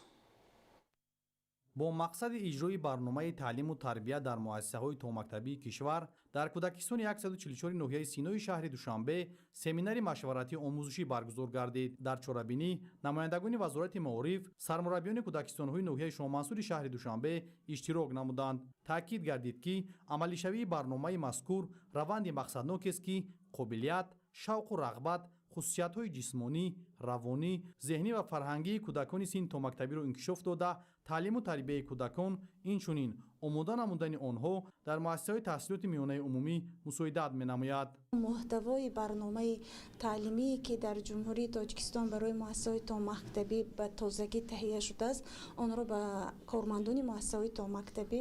Бо мақсади иҷрои барномаи таълиму тарбия дар муассисаҳои томактабии кишвар дар кӯдакистони 144 ноҳияи Синои шаҳри Душанбе семинари машваратии омӯзишӣ баргузор гардид. Дар чорабинӣ намояндагони Вазорати маориф, сармураббиёни кӯдакистонҳои ноҳияи Шоҳмансури шаҳри Душанбе иштирок намуданд. Таъкид гардид, ки амалишавии барномаи мазкур раванди мақсаднокест, ки қобилият, шавқу рағбат, хусусиятҳои ҷисмонӣ, равонӣ, зеҳнӣ ва фарҳангии кӯдакони синни томактабиро инкишоф дода, таълиму тарбияи кӯдакон, инчунин омода намудани онҳо дар муассисаҳои таҳсилоти миёнаи умумӣ мусоидат менамояд. Муҳтавои барномаи таълимие, ки дар Ҷумҳурии Тоҷикистон барои муассисаҳои томактабӣ ба тозагӣ таҳия шудааст, онро ба кормандони муассисаҳои томактабӣ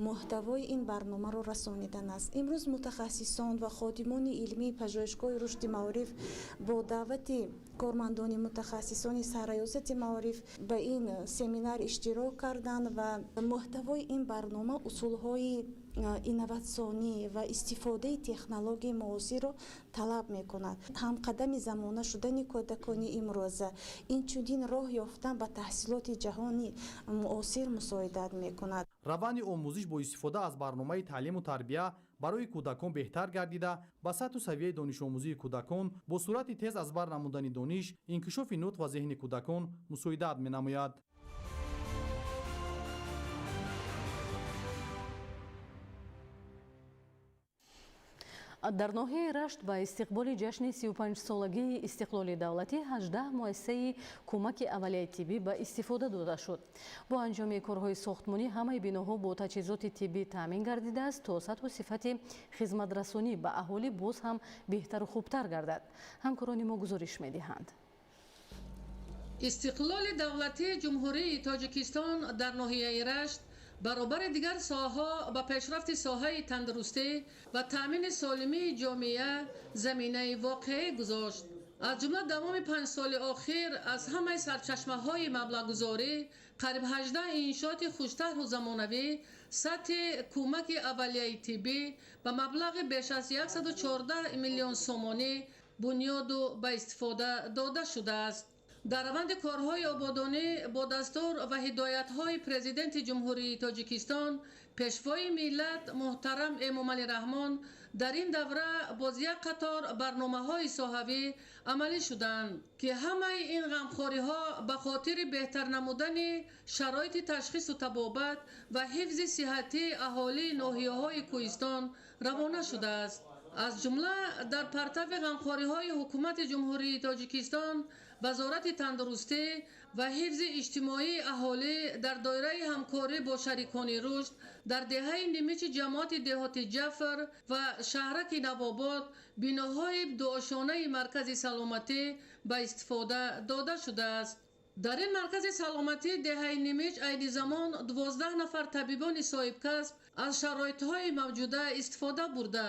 муҳтавои ин барномаро расонидан аст. Имрӯз мутахассисон ва ходимони илмии Пажӯҳишгоҳи рушди маориф бо даъвати кормандони мутахассисони Сарраёсати маориф ба ин семинар иштирок карданд ва муҳтавои ин барнома усулҳои инноватсионӣ ва истифодаи технологияи муосирро талаб мекунад. Ҳамқадами замона шудани кӯдакони имрӯза, инчунин роҳ ёфтан ба таҳсилоти ҷаҳони муосир мусоидат мекунад. Раванди омӯзиш бо истифода аз барномаи таълиму тарбия барои кӯдакон беҳтар гардида, ба сатҳу савияи донишомӯзии кӯдакон бо суръати тез аз бар намудани дониш, инкишофи нутқ ва зеҳни кӯдакон мусоидат менамояд. Дар ноҳияи Рашт ба истиқболи ҷашни 35-солагии истиқлоли давлатӣ 18 муассисаи кӯмаки аввалияи тиббӣ ба истифода дода шуд. Бо анҷоми корҳои сохтмонӣ ҳамаи биноҳо бо таҷҳизоти тиббӣ таъмин гардидааст, то сатҳу сифати хизматрасонӣ ба аҳолӣ боз ҳам беҳтару хубтар гардад. Ҳамкорони мо гузориш медиҳанд. Истиқлоли давлатии Ҷумҳурии Тоҷикистон дар ноҳияи Рашт баробари дигар соҳаҳо ба пешрафти соҳаи тандурустӣ ва таъмини солимии ҷомеа заминаи воқеӣ гузошт. Аз ҷумла давоми 5 соли охир аз ҳамаи сарчашмаҳои маблағгузорӣ қариб 18 иншооти хуштарҳу замонавӣ сатҳи кӯмаки аввалияи тиббӣ ба маблағи беш аз 114 миллион сомонӣ бунёду ба истифода дода шудааст. Дар раванди корҳои ободонӣ бо дастур ва ҳидоятҳои Президенти Ҷумҳурии Тоҷикистон, Пешвои миллат муҳтарам Эмомалӣ Раҳмон дар ин давра боз як қатор барномаҳои соҳавӣ амалӣ шуданд, ки ҳамаи ин ғамхориҳо ба хотири беҳтар намудани шароити ташхису табобат ва ҳифзи сиҳатии аҳолии ноҳияҳои кӯҳистон равона шудааст. Аз ҷумла дар партави ғамхориҳои Ҳукумати Ҷумҳурии Тоҷикистон, Вазорати тандурустӣ ва ҳифзи иҷтимоии аҳолӣ дар доираи ҳамкорӣ бо шарикони рушд дар деҳаи Нимичи ҷамоати деҳоти Ҷафар ва шаҳраки Навобод биноҳои дуошонаи маркази саломатӣ ба истифода дода шудааст. Дар ин маркази саломатӣ деҳаи Нимич айни замон 12 нафар табибони соҳибкасб аз шароитҳои мавҷуда истифода бурда,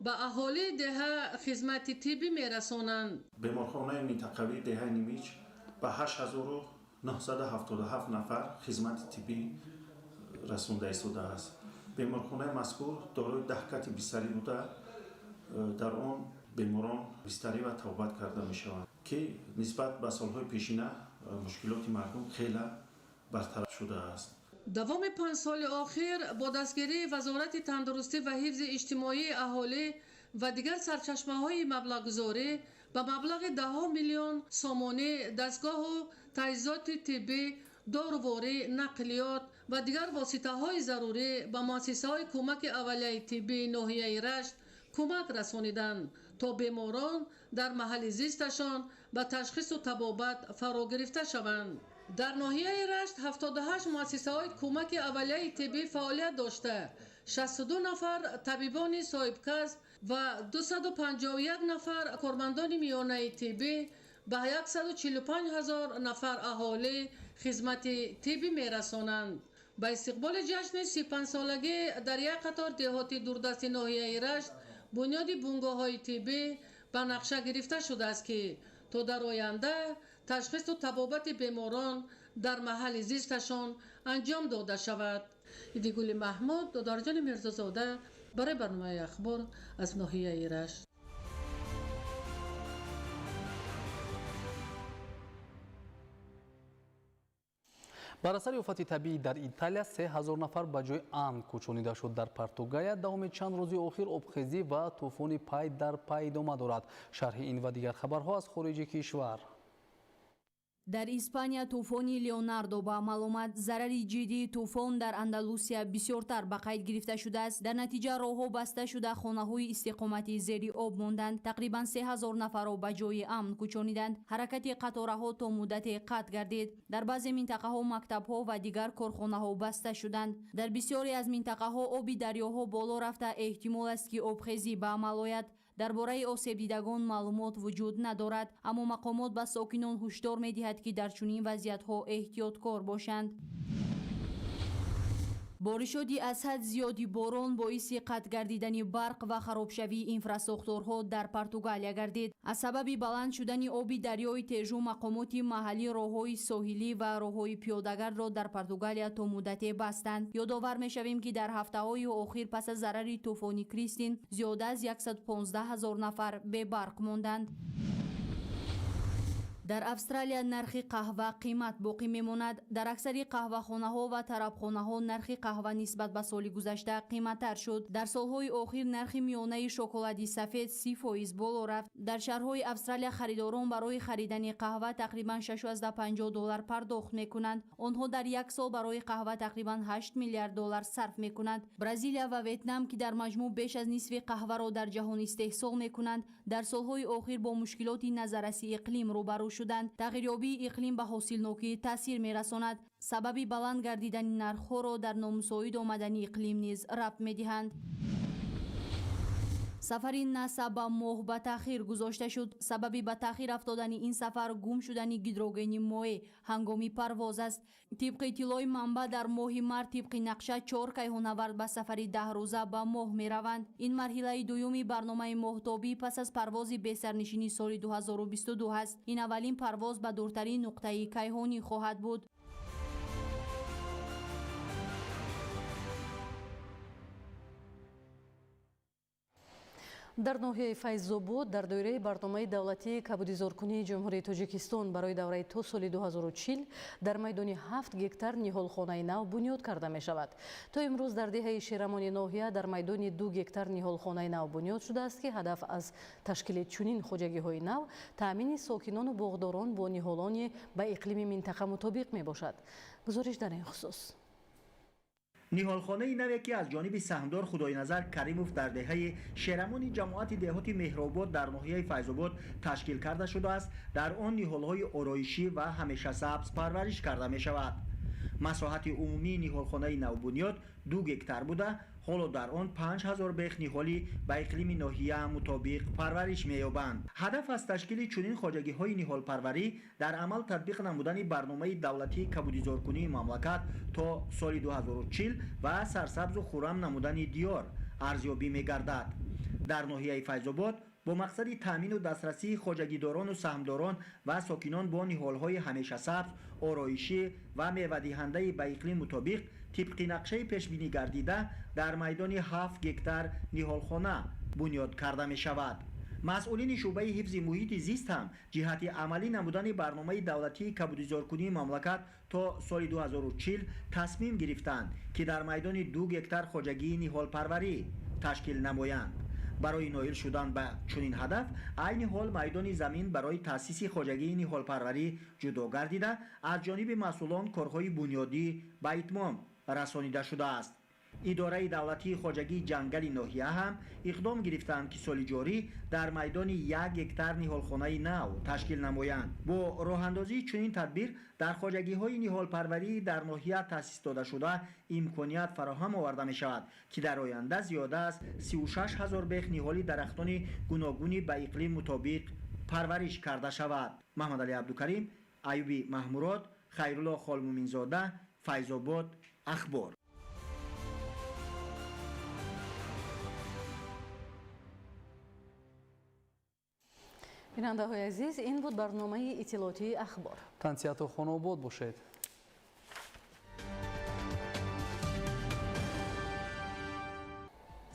ба аҳолии деҳа хизмати тиббӣ мерасонанд. Беморхонаи минтақавии деҳаи Нимич ба 8977 нафар хизмати тиббӣ расонда истодааст. Беморхонаи мазкур дорои 10 кати бистарӣ буда, дар он беморон бистарӣ ва табобат карда мешаванд, ки нисбат ба солҳои пешина мушкилоти мардум хеле бартараф шудааст. Давоми 5 соли охир бо дастгирии Вазорати тандурустӣ ва ҳифзи иҷтимоии аҳолӣ ва дигар сарчашмаҳои маблағгузорӣ ба маблағи 10 миллион сомонӣ дастгоҳу таҷҳизоти тиббӣ, доруворӣ, нақлиёт ва дигар воситаҳои зарурӣ ба муассисаҳои кӯмаки аввалияи тиббии ноҳияи Рашт кӯмак расониданд, то беморон дар маҳалли зисташон ба ташхису табобат фаро гирифта шаванд. Дар ноҳияи Рашт 78 муассисаҳои кӯмаки аввалияи тиббӣ фаъолият дошта, 62 нафар табибони соҳибкасб ва 251 нафар кормандони миёнаи тиббӣ ба 145 ҳазор нафар аҳолӣ хизмати тиббӣ мерасонанд. Ба истиқболи ҷашни 35-солагӣ дар як қатор деҳоти дурдасти ноҳияи Рашт бунёди бунгоҳҳои тиббӣ ба нақша гирифта шудааст, ки то дар оянда ташхису табобати беморон дар маҳалли зисташон анҷом дода шавад. Идигули Маҳмуд, Додарҷони Мирзозода барои барномаи Ахбор аз ноҳияи Рашт. Бар асари офати табиӣ дар Италия 3000 нафар ба ҷои амн кӯчонида шуд. Дар Португалия давоми чанд рӯзи охир обхезӣ ва тӯфони пай дар пай идома дорад. Шарҳи ин ва дигар хабарҳо аз хориҷи кишвар. Дар Испания тӯфони Леонардо ба амал омад. Зарари ҷиддии тӯфон дар Андалусия бисёртар ба қайд гирифта шудааст. Дар натиҷа роҳҳо баста шуда, хонаҳои истиқоматӣ зери об монданд. Тақрибан 3000 нафарро ба ҷои амн кӯчониданд. Ҳаракати қатораҳо то муддате қатъ гардид. Дар баъзе минтақаҳо мактабҳо ва дигар корхонаҳо баста шуданд. Дар бисёре аз минтақаҳо оби дарёҳо боло рафта, эҳтимол аст, ки обхезӣ ба амал ояд. Дар бораи осебдидагон маълумот вуҷуд надорад, аммо мақомот ба сокинон ҳушдор медиҳад, ки дар чунин вазъиятҳо эҳтиёткор бошанд. Боришоти аз ҳад зиёди борон боиси қатъ гардидани барқ ва харобшавии инфрасохторҳо дар Португалия гардид. Аз сабаби баланд шудани оби дарёи Тежу мақомоти маҳаллӣ роҳҳои соҳилӣ ва роҳҳои пиёдагардро дар Португалия то муддате бастанд. Ёдовар мешавем, ки дар ҳафтаҳои охир пас аз зарари тӯфони Кристин зиёда аз 115 ҳазор нафар бебарқ монданд. Дар Австралия нархи қаҳва қимат боқӣ мемонад. Дар аксари қаҳвахонаҳо ва тарабхонаҳо нархи қаҳва нисбат ба соли гузашта қиматтар шуд. Дар солҳои охир нархи миёнаи шоколади сафед 30% боло рафт. Дар шаҳрҳои Австралия харидорон барои харидани қаҳва тақрибан 6,50 доллар пардохт мекунанд. Онҳо дар як сол барои қаҳва тақрибан 8 миллиард доллар сарф мекунанд. Бразилия ва Ветнам, ки дар маҷмӯъ беш аз нисфи қаҳваро дар ҷаҳон истеҳсол мекунанд, дар солҳои охир бо мушкилоти назарраси иқлим рӯбарӯ шуданд. Тағйирёбии иқлим ба ҳосилнокӣ таъсир мерасонад. Сабаби баланд гардидани нархҳоро дар номусоид омадани иқлим низ рабт медиҳанд. Сафари НАСА ба моҳ ба таъхир гузошта шуд. Сабаби ба таъхир афтодани ин сафар гум шудани гидрогени моеъ ҳангоми парвоз аст. Тибқи иттилои манбаъ, дар моҳи март тибқи нақша 4 кайҳонавард ба сафари 10 рӯза ба моҳ мераванд. Ин марҳилаи дуюми барномаи моҳтобӣ пас аз парвози бесарнишини соли 2022 аст. Ин аввалин парвоз ба дуртарин нуқтаи кайҳонӣ хоҳад буд. Дар ноҳияи Файзобод дар доираи барномаи давлатии кабудизоркунии Ҷумҳурии Тоҷикистон барои давраи то соли 2040 дар майдони 7 гектар ниҳолхонаи нав бунёд карда мешавад. То имрӯз дар деҳаи Шерамони ноҳия дар майдони 2 гектар ниҳолхонаи нав бунёд шудааст, ки ҳадаф аз ташкили чунин хоҷагиҳои нав таъмини сокинону боғдорон бо ниҳолони ба иқлими минтақа мутобиқ мебошад. Гузориш дар ин хусус. Ниҳолхонаи наве, ки аз ҷониби саҳмдор Худойназар Каримов дар деҳаи Шерамони ҷамоати деҳоти Меҳробод дар ноҳияи Файзобод ташкил карда шудааст, дар он ниҳолҳои ороишӣ ва ҳамешасабз парвариш карда мешавад. Масоҳати умумии ниҳолхонаи навбунёд 2 гектар буда, ҳоло дар он 5000 бех ниҳолӣ ба иқлими ноҳия мутобиқ парвариш меёбанд. Ҳадаф аз ташкили чунин хоҷагиҳои ниҳолпарварӣ дар амал татбиқ намудани барномаи давлатии кабудизоркунии мамлакат то соли 2040 ва сарсабзу хуррам намудани диёр арзёбӣ мегардад. Дар ноҳияи Файзобод бо мақсади таъмину дастрасии хоҷагидорону саҳмдорон ва сокинон бо ниҳолҳои ҳамешасабз, ороишӣ ва мевадиҳандаи ба иқлим мутобиқ, тибқи нақшаи пешбинӣ гардида, дар майдони 7 гектар ниҳолхона бунёд карда мешавад. Масъулини шӯъбаи ҳифзи муҳити зист ҳам ҷиҳати амалӣ намудани барномаи давлатии кабудизоркунии мамлакат то соли 2040 тасмим гирифтанд, ки дар майдони 2 гектар хоҷагии ниҳолпарварӣ ташкил намоянд. Барои ноил шудан ба чунин ҳадаф, айни ҳол майдони замин барои таъсиси хоҷагии ниҳолпарварӣ ҷудо гардида, аз ҷониби масъулон корҳои бунёдӣ ба итмом расонида шудааст. Идораи давлатии хоҷагии ҷангали ноҳия ҳам иқдом гирифтаанд, ки соли ҷорӣ дар майдони 1 гектар ниҳолхонаи нав ташкил намоянд. Бо роҳандозии чунин тадбир дар хоҷагиҳои ниҳолпарварии дар ноҳия таъсис додашуда имконият фароҳам оварда мешавад, ки дар оянда зиёда аз 36 ҳазор бех ниҳоли дарахтони гуногуни ба иқлим мутобиқ парвариш карда шавад. Маҳмадалӣ Абдукарим, Аюби Маҳмурод, Хайрулло Холмуминзода, Файзобод, Ахбор. Бинандаҳои азиз, ин буд барномаи иттилоотии Ахбор. Тансиҳату хонаобод бошед.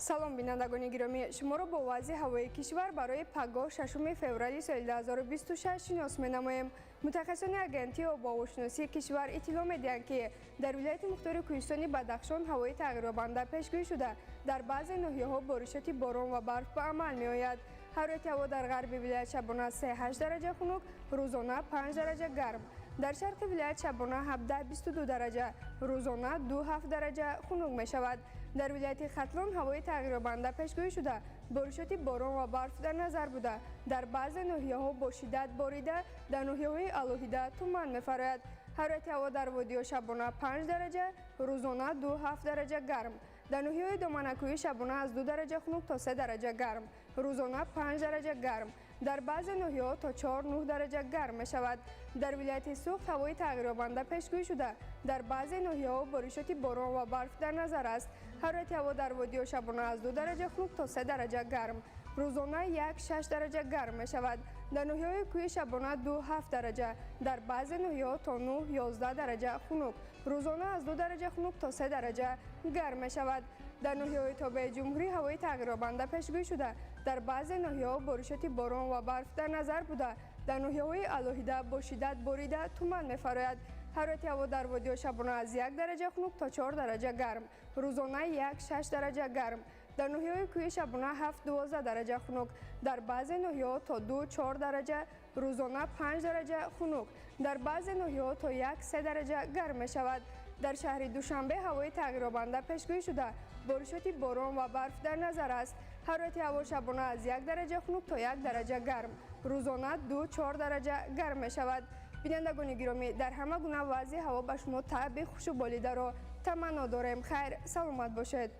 Салом, бинандагони гиромӣ, шуморо бо вазъи ҳавои кишвар барои пагоҳ 6 феврали соли 2026 шинос менамоем. Мутахассисони агентии обуҳавошиносии кишвар иттилоъ медиҳанд, ки дар вилояти мухтори кӯҳистони Бадахшон ҳавои тағйирёбанда пешгӯӣ шуда, дар баъзе ноҳияҳо боришоти борон ва барф ба амал меояд. Ҳарорати ҳаво дар ғарби вилоят шабона 3-8 дараҷа хунук, рӯзона 5 дараҷа гарм. Дар шарқи вилоят шабона 17-22 дараҷа, рӯзона 2-7 дараҷа хунук мешавад. Дар вилояти Хатлон ҳавои тағйирёбанда пешгӯӣ шуда, боришоти борон ва барф дар назар буда, дар баъзе ноҳияҳо бо шиддат борида, дар ноҳияҳои алоҳида туман мефарояд. Ҳарорати ҳаво дар водиҳо шабона 5 дараҷа, рӯзона 2-7 дараҷа гарм. Дар ноҳияҳои доманакӯҳӣ шабона аз 2 дараҷа хунук то 3 дараҷа гарм, рӯзона 5 дараҷа гарм. Дар баъзе ноҳияҳо то 4-9 дараҷа гарм мешавад. Дар вилояти Суғд ҳавои тағйирёбанда пешгӯӣ шуда, дар баъзе ноҳияҳо боришоти борон ва барф дар назар аст. Ҳарорати ҳаво дар водиҳо шабона аз 2 дараҷа хунук то 3 дараҷа гарм, рӯзона 1-6 дараҷа гарм мешавад. Дар ноҳияҳои кӯҳӣ шабона 2-7 дараҷа, дар баъзе ноҳияҳо то 9-11 дараҷа хунук, рӯзона аз 2 дараҷа хунук то 3 дараҷа гарм мешавад. Дар ноҳияҳои тобеи ҷумҳурӣ ҳавои тағйирёбанда пешгӯӣ шуда, дар баъзе ноҳияҳо боришоти борон ва барф дар назар буда, дар ноҳияҳои алоҳида бо шиддат борида, туман мефарояд. Ҳарорати ҳаво дар водиҳо шабона аз 1 дараҷа хунук то 4 дараҷа гарм, рӯзона 1-6 дараҷа гарм. Дар ноҳияҳои кӯҳӣ шабона 7-12 дараҷа хунук, дар баъзе ноҳияҳо то 2-4 дараҷа, рӯзона 5 дараҷа хунук, дар баъзе ноҳияҳо то 1-3 дараҷа гарм мешавад. Дар шаҳри Душанбе ҳавои тағйирёбанда пешгӯӣ шуда, боришоти борон ва барф дар назар аст. Ҳарорати ҳаво шабона аз 1 дараҷа хунук то 1 дараҷа гарм, рӯзона 2-4 дараҷа гарм мешавад. Бинандагони гиромӣ, дар ҳама гуна вазъи ҳаво ба шумо таъби хушу болидаро таманно дорем. Хайр, саломат бошед.